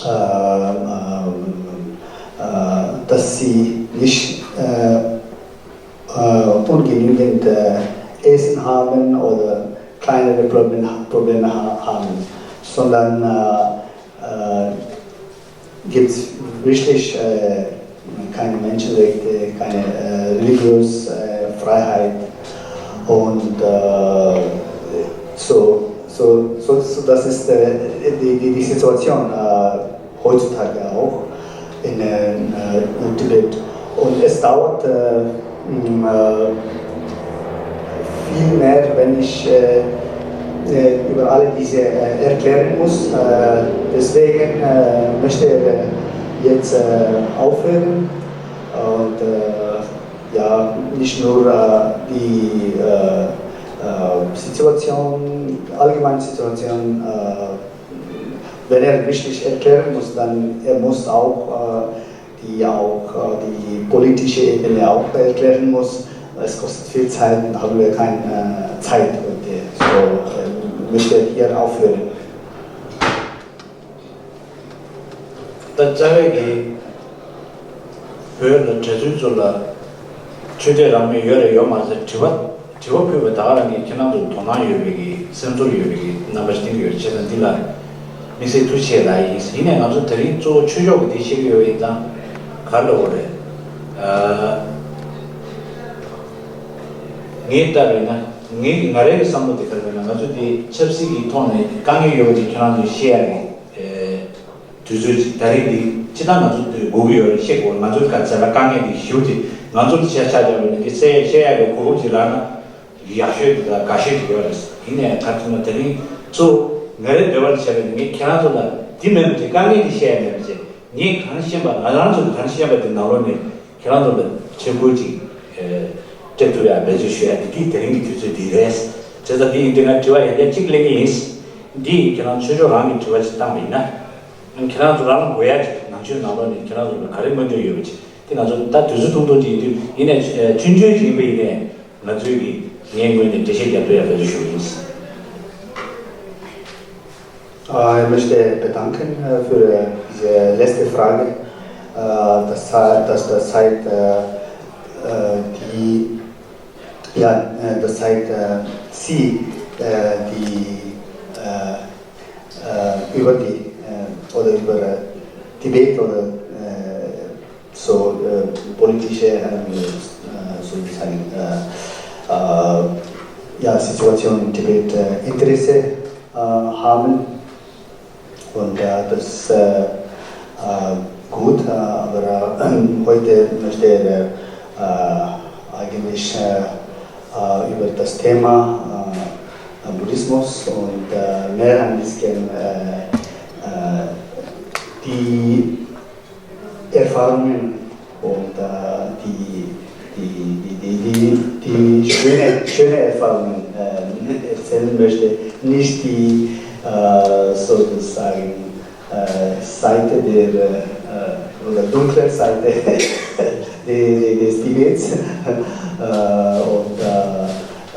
äh, äh, äh, dass sie nicht äh, äh, ungenügend äh, Essen haben oder kleinere Probleme, Probleme ha- haben, sondern äh, äh, gibt es wirklich äh, keine Menschenrechte, keine äh, religiöse äh, Freiheit und äh, so, so, so, so, das ist äh, die, die, die Situation äh, heutzutage auch in, äh, in Tibet. Und es dauert äh, mh, äh, viel mehr, wenn ich äh, äh, über alle diese äh, erklären muss. Äh, deswegen äh, möchte ich äh, jetzt äh, aufhören. Und äh, ja, nicht nur äh, die äh, äh, Situation, allgemeine Situation, äh, wenn er richtig erklären muss, dann er muss auch äh, die auch äh, die politische Ebene auch erklären muss. Es kostet viel Zeit und haben wir keine äh, Zeit heute. So äh, müsste hier aufhören. ད་རྩ་བའི་གི་བོད་ལ་གྲྭ་བཙུན་ཚོ་ལ་ཆོས་དད་རང་མོས་ཡོད་རེད་ཡོད་མ་རེད་དྲི་བ་དྲི་བ་ཕུལ་བ་ད་ག་རང་གིས་ཁྱེད་རང་ཚོར་དོ་སྣང་ཡོད་པའི་གི་སེམས་ཚོར་ཡོད་པའི་གི་རྣམ་པ་ཞིག་བསྟན་གྱི་ཡོད་རེད། བྱས་ཙང་འདི་ལ་དམིགས་བསལ་ཐུགས་རྗེ་ཆེ་ལབ་ཡིན། ཡིན་ནའི་ང་ཚོ་དེ་རིང་གཙོ་བོ་ཆོས་ཕྱོགས་ཀྱི་འདི་བཤད་ཀྱི་ཡོད་པ་ཡིན་ཙང་ག་རེ་ལབ་དགོས་རེད། ཨ། ངས་ལྟ་བས་ན་ངའི་ང་རའི་བསམ་བློ་དེ་ག་རེ་ལབ་ན་ང་ཚོ་འདི་ཆབ་སྲིད་ཀྱི་ཐོག་ནས་དཀའ་ངལ་ཡོད་པ་དེ་ཁྱེད་རང་ཚོས་ཤེས་ཡ་རེད། དུས་ཚོད་ཅིག་ད་རེས་འདི་སྤྱིར་བཏང་ང་ཚོ་འདི་དགོས་ཀྱི་ཡོད་རེད། ཤེས་དགོས། ང་ཚོའི་ག་ཚད་ལ་དཀའ་ངལ་འདི་ཞེ་པོ་ཅིག་ང་ཚོར་ཆ་ཆ་བཞག་པ་ཡིན་ན་འདི་གསལ་བཤད་ཡག་གི་གོ་སྐབས་ཅིག་རག་ན་ཡག་ཤོས་འདི་དང་དགའ་ཤོས་ཅིག་ཡོད་རེད། ཡིན་ནའི་ག་རེ་ཟེར་ན་དེ་རིང་གཙོ་བོ་ང་རའི་འདོད་པ་བྱས་པ་ཡིན་ན་ངས་ཁྱེད་རང་ཚོ་ལ་འདི་མེད་པ་ཅིག་དཀའ་ངལ་འདི་བཤད་ཡ་མེད་པ་ཅིག་ངས་གང་ཤེས་པ་ང་རང་ཚོ་གང་ཤེས་པ་འདི་ནང་ལོགས་ནས་ཁྱེད་རང་ཚོ་ལ་ཕྱིར་བསྐུར་ཅིག་སྤྲད་ཐུབ་ཡ་འབད་བརྩོན་ཞུ་ཡ་འདི་གིས་དེ་རིང་གི་དུས་ཚོད་འདི་རེད། བྱས་ཙང་འདི་ཡིན་དུས་ང་དྲི་བ་ཡང་བསྐྱར་གཅིག་གླེང་གི་ཡིན། འདི་ཡིན་ཁྱེད་རང་ཆོས་ཕྱོགས་རང་གི་དྲི་བ་ཅིག་བཏང་བ་ཡིན་ན། ཁྱེད་རང་ཚོ་རང་ལ་དགོས་ཡ་ཅིག་ནང་ཆོས་ནང་ལོགས་ནས་ཁྱེད་རང་ཚོ་ལ་ག་རེ་སྨོན་འདུན་ཡོད་པ་ཅིག་དེ་ང་ཚོ་ད་དུས་ཚོད་ཐུང་ཐུང་ཅིག་ཡིན་དུས་ཡིན་ནའི་ཆུང་ཆུང་ཅིག་ཡིན་པ་ཡིན་ནའི་ང་ཚོའི་གི་ངའི་ངོས་ནས་འགྲེལ་བཤད་རྒྱག་ཐུབ་ཡ་འབད་བརྩོན་ཞུ་གི་ཡིན། Äh, ich möchte bedanken äh, für äh, diese letzte Frage, äh, dass, dass das Zeit, äh, äh, die, ja, äh, das Zeit, äh, Sie, äh, die äh, äh, über die äh, oder über äh, Tibet oder äh, so äh, politische äh, äh, sozusagen äh, äh, ja, Situation in Tibet äh, Interesse äh, haben. Und äh, das ist äh, äh, gut, äh, aber äh, heute möchte ich äh, eigentlich äh, äh, über das Thema äh, Buddhismus und äh, mehr ein bisschen äh, äh, die Erfahrungen und äh, die, die, die, die, die, die schöne, schöne Erfahrungen äh, erzählen möchte, nicht die äh, sozusagen äh, Seite der äh, oder dunkle Seite der, des Tibets äh, und äh,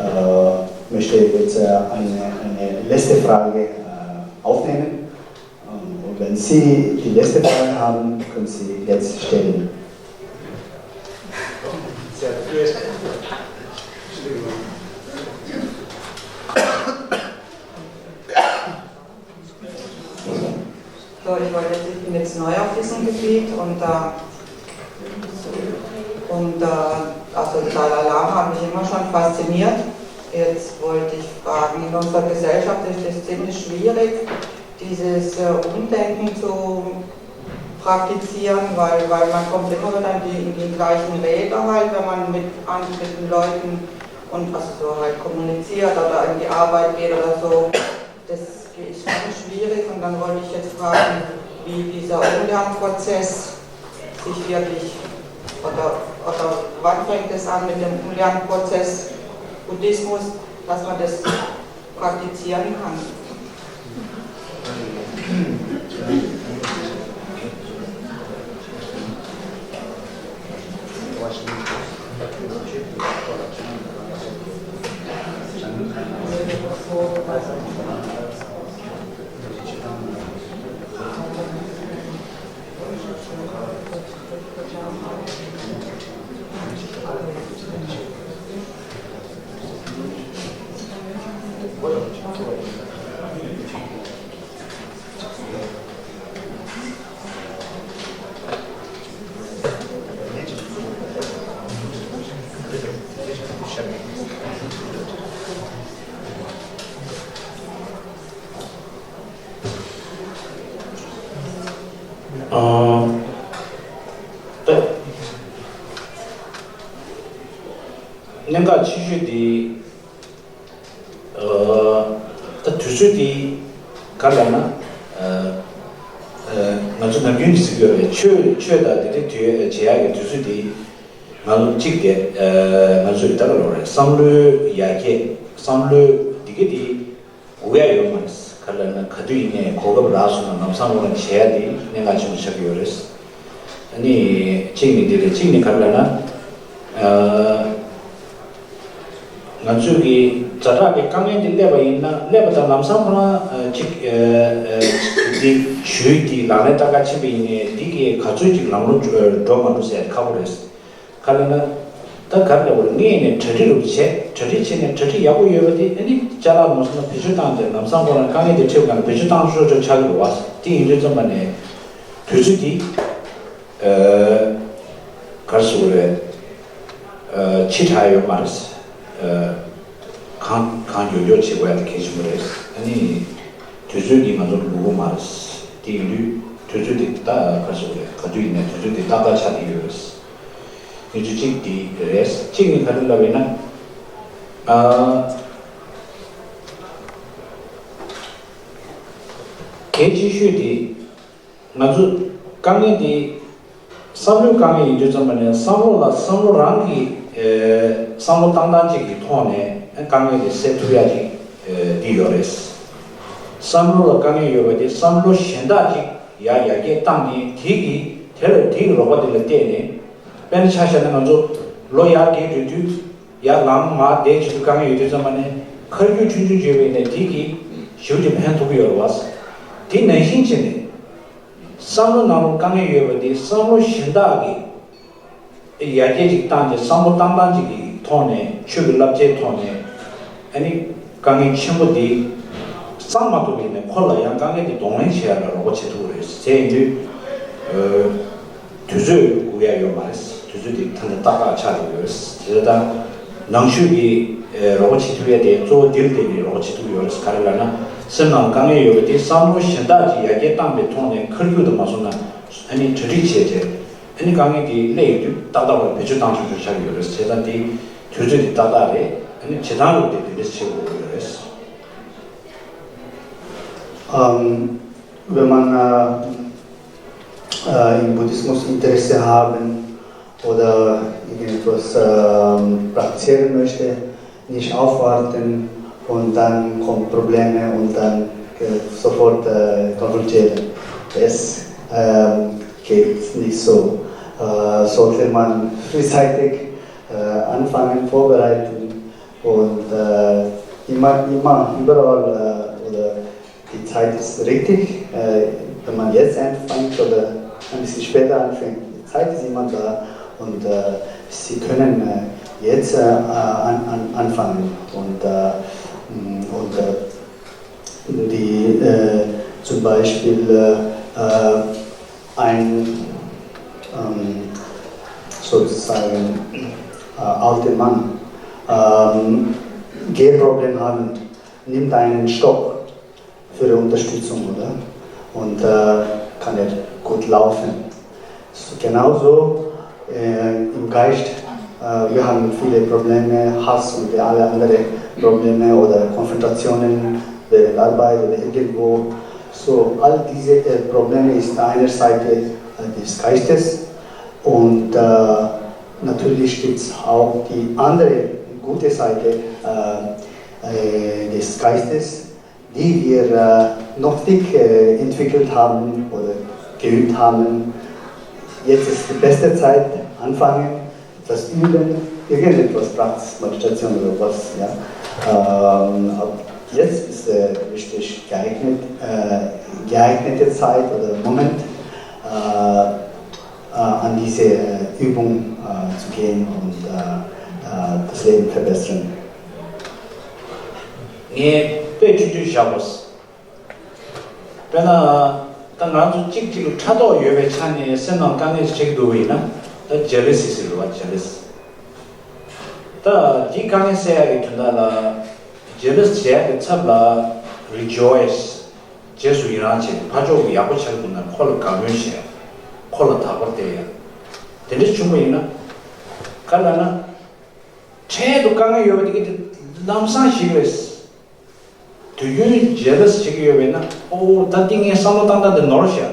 äh, möchte jetzt äh, eine, eine letzte Frage äh, aufnehmen. Und wenn Sie die letzte Frage haben, können Sie jetzt stellen. So, ich wollte, ich bin jetzt neu auf diesem Gebiet und äh, Und äh, also der Dalai Lama hat mich immer schon fasziniert. Jetzt wollte ich fragen, in unserer Gesellschaft ist es ziemlich schwierig, dieses äh, Umdenken zu praktizieren, weil, weil man kommt immer wieder in die, in die gleichen Räder halt, wenn man mit anderen Leuten und also so halt kommuniziert oder in die Arbeit geht oder so. Das ist schon schwierig und dann wollte ich jetzt fragen, wie dieser Umlernprozess sich wirklich, oder, oder wann fängt es an mit dem Umlernprozess Buddhismus, dass man das praktizieren kann? ཨ། ད་གནད་འགག་ཆེ་ཤོས་དེ། ཨ། ད་དུས་ཚོད་དེ་ག་རེ་ལབ་ན། ཨ། ཨ། ང་ཚོ་ནམ་རྒྱུན་གྱི་ཟེར་གྱི་ཡོད་རེད། ཆོས་ཆོས་དང་དེ་འདྲའི་དུས་བྱེད་ཡག་གི་དུས་ཚོད་དེ་ང་ཚོ་གཅིག་དེ། ཨ། ང་ཚོས་ད་ག་ལབ་རེད། བསམ་བློའི་ཡར་རྒྱས། བསམ་བློའི་འདི་ག་དེ་དགོས་ཡ་ཡོད་མ་རེད། ག་རེ་ལབ་ན་ག་དུས་ཡིན་ནའི་གོ་སྐབས་རག་སོང་ན་ལམ་སང་ལོག་ལ་བྱེད་ཡ་དེ་གནད་འགག་ཆེན་པོ་ཆགས་ཀྱི་ཡོད་རེད། ཨ་ནི་གཅིག་ནི་འདི་རེད། གཅིག་ནི་ག་རེ་ལབ་ན། ཨ། ང་ཚོས་ཀྱི་ཛ་དྲག་གི་དཀའ་ངལ་འདི་སླེབས་པ་ཡིན་ན། སླེབས་པ་དང་ལམ་སང་ཁོ་རང་ཨ་ཅིག་ཨ་ཨ་འདི་ཇུས་འདི་ལག་ལེན་བསྟར་ག་ཕྱིན་པ་ཡིན་ནའི་འདི་གི་ག་ཚོད་ཅིག་ལམ་ལྷོང་འགྲོ་འགྲོ་མ་འགྲོ་ཟེར་ཁག་པོ་རེད། ག་རེ་ན། ད་ག་རེ་ལབ་དགོས་རེད། ངས་ནས་གྲ་སྒྲིག་རུ་བྱས། གྲ་སྒྲིག་བྱས་ནས་གྲ་སྒྲིག་ཡག་པོ་ཡོད་པ་དེ་ཨ་ནི་ཅ་ལག་མ་སོང་ན་བེད་སྤྱོད་བཏང་སྟེ་ལམ་སང་ཁོ་རང་དཀའ་ངལ་དེ་འཕྲད་ག་ན་བེད་སྤྱོད་བཏང་ཆོག་ཆོག་ཆགས་ཀྱི་རེད་བ། དེ་ཡིན་དུས་ཙམ་པ་ནས་དུས་ཚོད་དེ་ཨ་ག་རེ་ཟེར་དགོས་རེད། ཨ་ཕྱི་དྲགས་ཡོད་མ་རེད། ཨ་གང་གང་མགྱོགས་མགྱོགས་བྱེད་དགོས་ཡ་དེ་གལ་ཆེན་པོ་རེད། ཨ་ནི་དུས་ཚོད་འདི་ང་ཚོར་ལུས་པོ་མ་རེད། དེ་ཡིན་དུས་དུས་ཚོད་འདི་ད་ག་རེ་ཟེར་དགོས་རེད། ག་དུས་ཡིན་ནའི་དུས་ཚོད་འདི་ཏག་ཏག་ཆགས་བསྡད་ཡོད་རེད། དེ་ཚོ་གཅིག་དེ་རེད། གཅིག་ནི་ག་རེ་ལབ་ཡིན་ན། ཨ་གལ་ཆེ་ཤོས་དེ་ང་ཚོ་དཀའ་ངལ་དེ་བསམ་བློའི་དཀའ་ངལ་ཡིན་དུས་ཙམ་པ་ནས་བསམ་བློ་ལ་བསམ་བློ་རང་གི་ཨེ་བསམ་བློ་བཏང་སྟངས་གཅིག་གི་ཐོག་ནས་དཀའ་ངལ་དེ་སེལ་ཐུབ་ཡ་ཅིག་ཨེ་འདི་ཡོད་རེད། བསམ་བློ་ལ་དཀའ་ངལ་ཡོད་པ་དེ་བསམ་བློ་གཞན་དག་ཅིག་ཡར་ཡར་རྒྱས་བཏང་ནས་དེ་གི་དེ་ལ་དེ་གི་རོགས་པ་དེ་ལ་བལྟས་ནས། དཔེར་ན་ཆ་བཞག་ན་ང་ཚོ་ལོ་ཡར་རྒྱས་འགྲོ་དུས། ཡར་ལངས་མར་བསྡད་བྱེད་དུས་དཀའ་ངལ་ཡོད་དུས་ཙམ་པ་ནས་ཁ་རྒྱུག་ཆུང་ཆུང་བྱས་པ་ཡིན་ན་དེ་གིས་ཞེ་པོ་ཅིག་ཕན་ཐོགས་ཀྱི་ཡོད་རེད་བ། དེ་ནང་བཞིན་བྱས་ནས་བསམ་བློ་ནང་ལོགས་དཀའ་ངལ་ཡོད་པ་དེ་བསམ་བློ་གཞན་དག་གིས་ཡར་རྒྱས་ཅིག་བཏང་སྟེ་བསམ་བློ་བཏང་སྟངས་ཅིག་གི་ཐོག་ནས་ཆོས་ཀྱི་བསླབ་བྱའི་ཐོག་ནས་ཨ་ནི་དཀའ་ངལ་ཆེན་པོ་དེ་སངས་མ་ཐུབ་པ་ཡིན་ན་ཁོ་ལ་ཡང་དཀའ་ངལ་དེ་གདོང་ལེན་བྱེད་ཡ་ལ་རོགས་པ་བྱེད་ཐུབ་ཀྱི་རེད། དེ་ཡིན་དུས། དུས་ཚོད་སྒུག་ཡ་ཡོད་མ་རེད། དུས་ཚོད་དེ་ད་ལྟ་ཏག་ཏག་ཆགས་ཀྱི་ཡོད་རེད། དེ་ལྟ་ནང་ཆོས་ཀྱི་ཨེ་རོགས་པ་བྱེད་ཐུབ་ཡ་དེ་གཙོ་བོ་འདིར་བརྟེན་ནས་རོགས་པ་བྱེད་ཐུབ་ཀྱི་ཡོད་རེད། ག་རེ་ལབ་ན། སེམས་ནང་དཀའ་ངལ་ཡོད་པ་དེ་བསམ་བློ་གཞན་དག་ཅིག་ཡར་རྒྱས་བཏང་པའི་ཐོག་ནས་ཁ་རྒྱུག་དུ་མ་སོང་ན་ཨ་ནི་གྲ་སྒྲིག་བྱས་རྗེས་ཨ་ནི་དཀའ་ངལ་དེ་སླེབས་ཡོང་དུས་ཏག་ཏག་བར་བེད་སྤྱོད་བཏང་ཆོག་ཆོག་ཆགས་ཀྱི་ཡོད་རེད། བྱས་ཙང་དེ་དུས་ཚོད་དེ་ཏག་ཏག་རེད། ཨ་ནི་བྱེད་སྟངས་ལུགས་དེ་དེ་འདྲས་བྱེད་དགོས་ཀྱི་ཡོད་རེད། Ähm, wenn man äh, äh, im Buddhismus Interesse haben oder irgendetwas ähm, praktizieren möchte, nicht aufwarten und dann kommen Probleme und dann äh, sofort äh, konfrontieren. Es ähm, geht nicht so. Äh, sollte man frühzeitig äh, anfangen, vorbereiten und äh, immer, immer, überall äh, oder die Zeit ist richtig. Äh, wenn man jetzt anfängt oder ein bisschen später anfängt, die Zeit ist immer da und äh, Sie können äh, jetzt äh, an, an, anfangen und, äh, mm, und äh, die äh, zum Beispiel äh, äh, ein ähm, sozusagen äh, alter Mann ähm, Gehproblem haben, nimmt einen Stock für die Unterstützung, oder? Und äh, kann er gut laufen. So, genauso äh, im Geist, äh, wir haben viele Probleme, Hass und alle anderen Probleme oder Konfrontationen während Arbeit oder irgendwo. So, all diese äh, Probleme ist eine Seite äh, des Geistes und äh, natürlich gibt es auch die andere gute Seite äh, äh, des Geistes, die wir äh, noch nicht äh, entwickelt haben oder geübt haben. Jetzt ist die beste Zeit, anfangen, das üben, irgendetwas Praxis, Meditation oder was. Ja. Ähm, ab jetzt ist äh, richtig geeignet, äh, geeignete Zeit oder Moment, äh, äh, an diese äh, Übung äh, zu gehen und äh, äh, das Leben verbessern. ངས་དཔེ་ཆུང་ཆུང་བཞག་པ། དཔེར་ན། ད་ང་ཚོ་གཅིག་གཅིག་ལ་ཕྲག་དོག་ཡོད་པའི་ཆ་ནས་སེམས་ནང་དཀའ་ངལ་ཞིག་འཕྲད་ཀྱི་འདུག་པ་ཡིན་ན། ད་ཇེ་ལི་སི་ཟེར་བ། ཇེ་ལི་སི། ད་དེའི་དཀའ་ངལ་སེལ་ཡག་གི་དོན་དག་ལ། ཇེ་ལི་སི་བྱེད་ཡག་གི་ཚབ་ལ་རི་ཇོ་ཡིས། རྗེས་སུ་ཡི་རང་བྱེད། ཕར་ཕྱོགས་ཀྱི་ཡག་པོ་ཆགས་འདུག་ན་ཁོ་ལ་དགའ་མོས་བྱེད་ཡག་ཁོ་ལ་དག་པར་བལྟས་ཡག་དེ་འདྲ་བྱུང་བ་ཡིན་ན། ག་ལབ་ན། འཕྲལ་དུ་དཀའ་ངལ་ཡོད་པ་དེ་གི་དེ་ལམ་སང་ཞིག་རེད། དུས་རྒྱུན་ཇེ་ལི་སི་བྱེད་ཀྱི་ཡོད་པས་ན། ཨོ་ད་འདི་ངའི་བསམ་བློ་བཏང་སྟངས་དེ་ནོར་ཤག་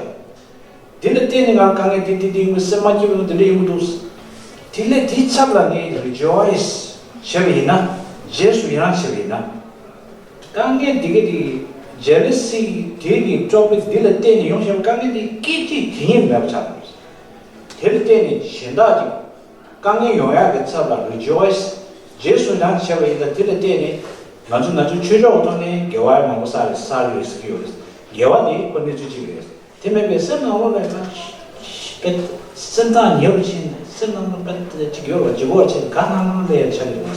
དེ་ལ་བརྟེན་ནས་ང་དཀའ་ངལ་དེ་དེ་དེ་ཡོང་གི་སེམས་མ་སྐྱིད་པ་ཡོང་དེ་འདྲ་ཡོང་གི་འདུག་དེ་ལས་དེའི་ཚབ་ལ་ངས་རི་ཇོ་ཡིས་བྱས་པ་ཡིན་ན། རྗེས་སུ་ཡི་རང་བྱས་པ་ཡིན་ན། དཀའ་ངལ་དེ་གི་དེ་ཇེ་ལི་སི་དེ་གི་དཀྲོག་པའི་དེ་ལ་བརྟེན་ནས་ཡོང་བཞིན་པའི་དཀའ་ངལ་དེ་སྐད་ཅིག་དེ་ཉིད་མེད་པ་ཆགས་འདུག་དེ་ལ་བརྟེན་ནས་གཞན་དག་ཅིག་དཀའ་ངལ་ཡོང་ཡག་གི་ཚབ་ལ་རི་ཇོ་ཡིས་ རྗེས་སུ་འབྲང་བྱས་པ་ཡིན་ཙང་། དེ་ལ་བརྟེན་ནས་ང་ཚོ་ང་ཚོའི་ཆོས་ཕྱོགས་ཐོག་ནས་དགེ་བ་མང་པོ་བསགས་རེད། བསགས་ཀྱི་རེད་ཟེར་གྱི་ཡོད་རེད། དགེ་བ་དེ་ཁོ་གནས་ཚུལ་གཅིག་རེད། དེ་མིན་པའི་སེམས་ནང་ལོགས་ལ་ཡང་སེམས་ཐག་ཉེ་རུ་ཕྱིན། སེམས་ནང་ལོགས་པད་ཅིག་ཡོད་པ་ཅིག་གོ་ཕྱིན། ག་ནང་ལོགས་ལ་ཡང་ཆགས་ཀྱི་འདུག་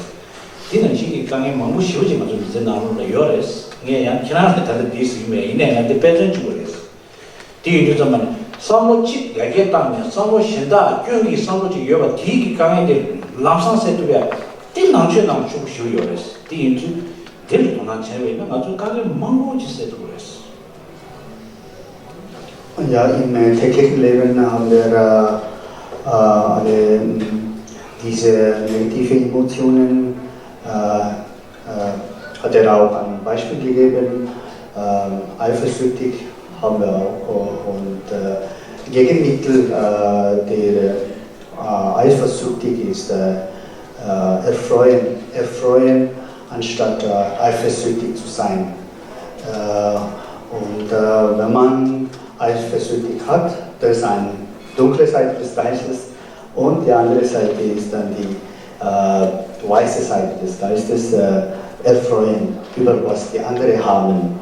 དེ་ནང་བཞིན་གྱི་དཀའ་ངལ་མང་པོ་ཞེ་པོ་ཅིག་ང་ཚོ་མི་ཚེ་ནང་ལོགས་ལ་ཡོད་རེད། ངས་ཡང་ཁྱེད་རང་ལ་ད་ལྟ་འདི་ཟེར་གྱི་མེད། ཡིན་ནའི་ང་འདི་དཔེ་མཚོན་གཅིག་པུ་རེད། དེ་ཡིན་དུས་ཙམ་པ་ནི་བསམ་བློ་གཅིག་ཡར་རྒྱས་བཏང་ནས། བསམ་བློ་གཞན་དག་སྐྱོན་གྱི་བསམ་བློ་གཅིག་ཡོད་པ་དེའི་གི་དཀའ་ངལ་དེ་ལམ་སང་སེལ་ཐུབ་ཡ། དེ་ནང་ཆོས་ནང་ཤུགས་ཞུགས་ཡོད་རེད། དེ་ཡིན་དུས་དེ་ལ་དོ་སྣང་བྱས་པ་ཡིན་ན་ང་ཚོའི་དཀའ་ངལ་མང་པོ་ཅིག་སེལ་ཐུབ་ཀྱི་རེད། Ja, im äh, täglichen Leben haben wir äh, äh, alle mh, diese negative Emotionen äh, äh, hat er auch ein Beispiel gegeben. Ähm, eifersüchtig haben wir auch äh, und äh, Gegenmittel äh, der äh, eifersüchtig ist äh, äh, erfreuen, erfreuen anstatt äh, eifersüchtig zu sein. Äh, und äh, wenn man eifersüchtig hat, das ist eine dunkle Seite des Geistes. Und die andere Seite ist dann die äh, weiße Seite des Geistes, äh, erfreuen über was die anderen haben.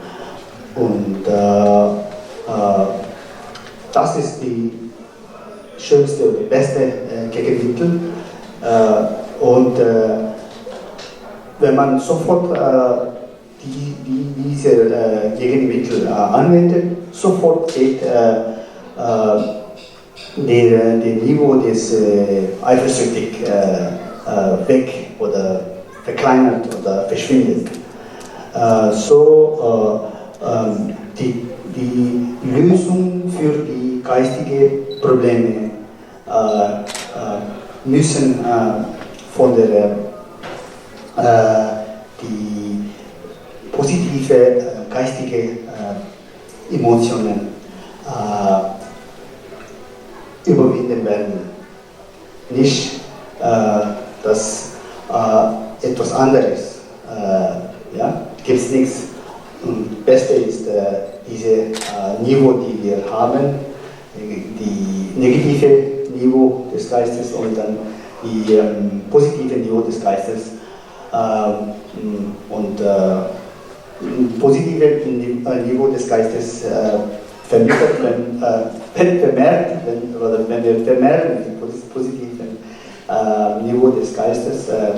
Und äh, äh, das ist die schönste und beste äh, Gegenmittel. Äh, und äh, wenn man sofort äh, die, die, diese äh, Gegenmittel äh, anwendet, sofort geht äh, äh, der, der Niveau des äh, eifersüchtig äh, äh, weg oder verkleinert oder verschwindet. Äh, so äh, ähm, die, die Lösung für die geistigen Probleme äh, äh, müssen äh, von der äh, die positive äh, geistige äh, Emotionen äh, überwinden werden. Nicht äh, das äh, etwas anderes. Äh, ja, gibt es nichts. Und Beste ist äh, diese äh, Niveau, die wir haben, die negative Niveau des Geistes und dann die ähm, positive Niveau des Geistes. Ähm, und äh, positive Ni- äh, Niveau des Geistes äh, vermittelt, wenn, äh, wenn vermehrt, wenn, oder wenn wir vermehren die posi- positiven äh, Niveau des Geistes, äh,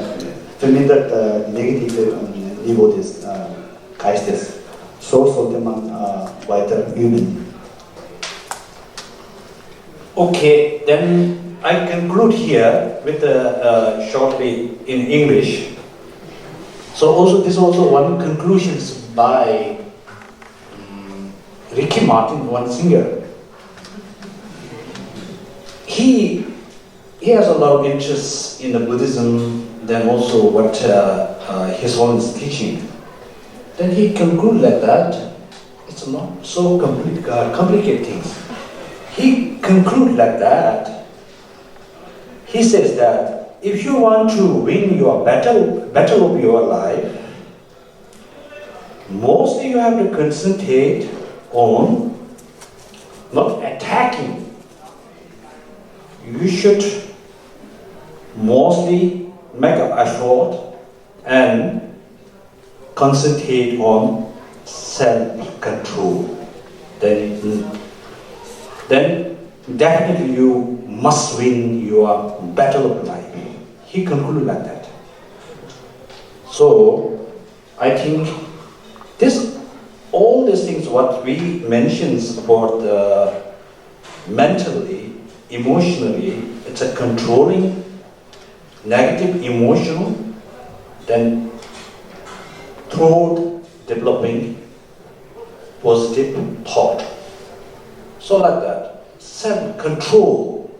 vermindert äh, negative äh, Niveau des äh, Geistes. So sollte man äh, weiter üben. Okay, then I conclude here with uh, uh, shortly in English. So also this also one conclusions by um, Ricky Martin, one singer. He he has a lot of interest in the Buddhism, then also what uh, uh, His Holiness is teaching. Then he conclude like that. It's not so compli- uh, complicated things. He conclude like that. He says that if you want to win your battle, battle of your life, mostly you have to concentrate on not attacking. You should mostly make an effort and concentrate on self-control. Then, then definitely you must win your battle of life. He concluded like that. So I think this, all these things what we mentions about the mentally, emotionally, it's a controlling negative emotional, then through developing positive thought. So like that, self-control.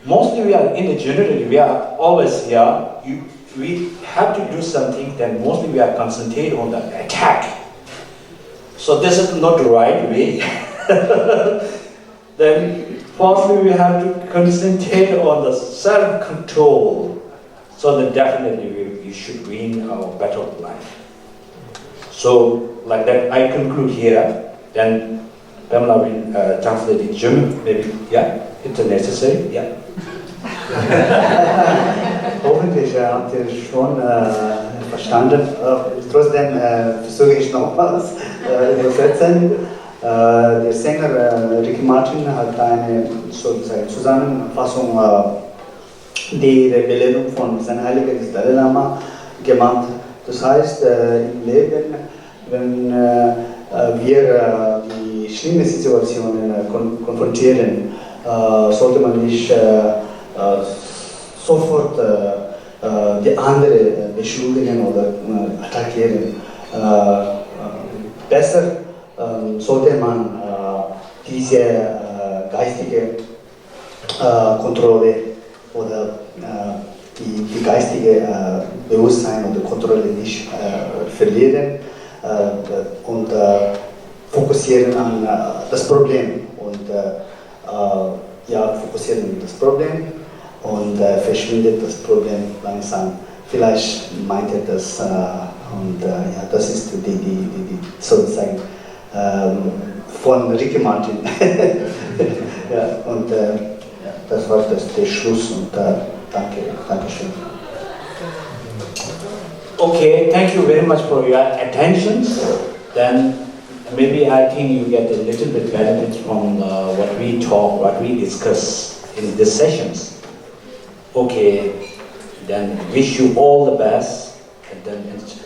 Mostly we are in the general, we are always here. You, we have to do something, then mostly we are concentrated on the attack. So this is not the right way. Then firstly we have to concentrate on the self-control. So then definitely we, we should win our battle of life. So like that, I conclude here. Then Pamela will uh, translate in German, maybe, yeah, it's necessary, yeah. Hoffentlich. Ja, habt ihr schon äh, verstanden? Äh, trotzdem äh, versuche ich nochmals äh, übersetzen. Äh, der Sänger äh, Ricky Martin hat eine sozusagen Zusammenfassung äh, die Rebellierung von Sein Heiliger ist Dalai Lama gemacht. Das heißt, äh, im Leben, wenn äh, äh, wir äh, die schlimmen Situationen äh, kon konfrontieren, äh, sollte man nicht äh, äh, sofort äh, äh, die andere äh, beschuldigen oder äh, attackieren. Äh, äh, besser ähm, sollte man äh, diese äh, geistige äh, Kontrolle oder äh, die, die geistige äh, Bewusstsein oder Kontrolle nicht äh, verlieren äh, und äh, fokussieren an äh, das Problem und äh, äh, ja, fokussieren auf das Problem und äh, verschwindet das Problem langsam. Vielleicht meint er das äh, und äh, ja, das ist die, die, die, die sozusagen ähm, von Ricky Martin. Ja, und äh, ja, das war das, der Schluss und äh, danke, danke schön. Okay, thank you very much for your attention. Then maybe I think you get a little bit benefit from uh, what we talk, what we discuss in these sessions. Okay, then wish you all the best and then it's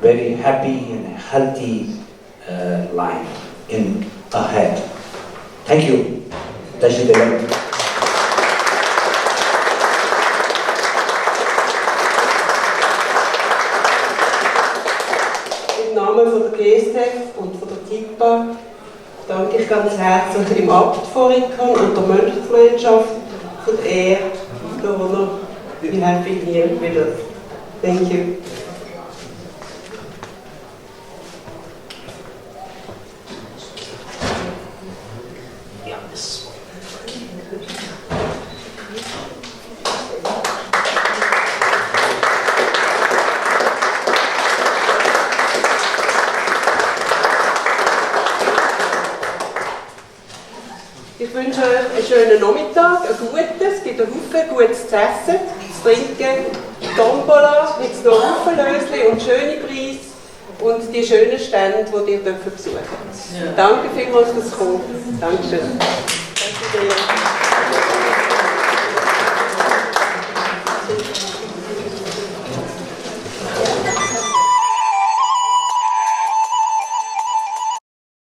very happy and healthy uh, life in ahead. Thank you. Tashi Devan. Im Namen von der G S T F und von der TIPA danke ich ganz herzlich dem Abt von Rikon und der Mönchgemeinschaft von der Ehr, Donau. We have been here with us. Thank you. Ich wünsche euch einen schönen Nachmittag, ein gutes, es gibt einen Haufen Gutes zu essen, zu trinken, Tombola, jetzt noch ein Haufen Lösli und schöne Preise und die schönen Stände, die ihr dürft besuchen. Danke vielmals fürs Kommen. Dankeschön. Danke dir.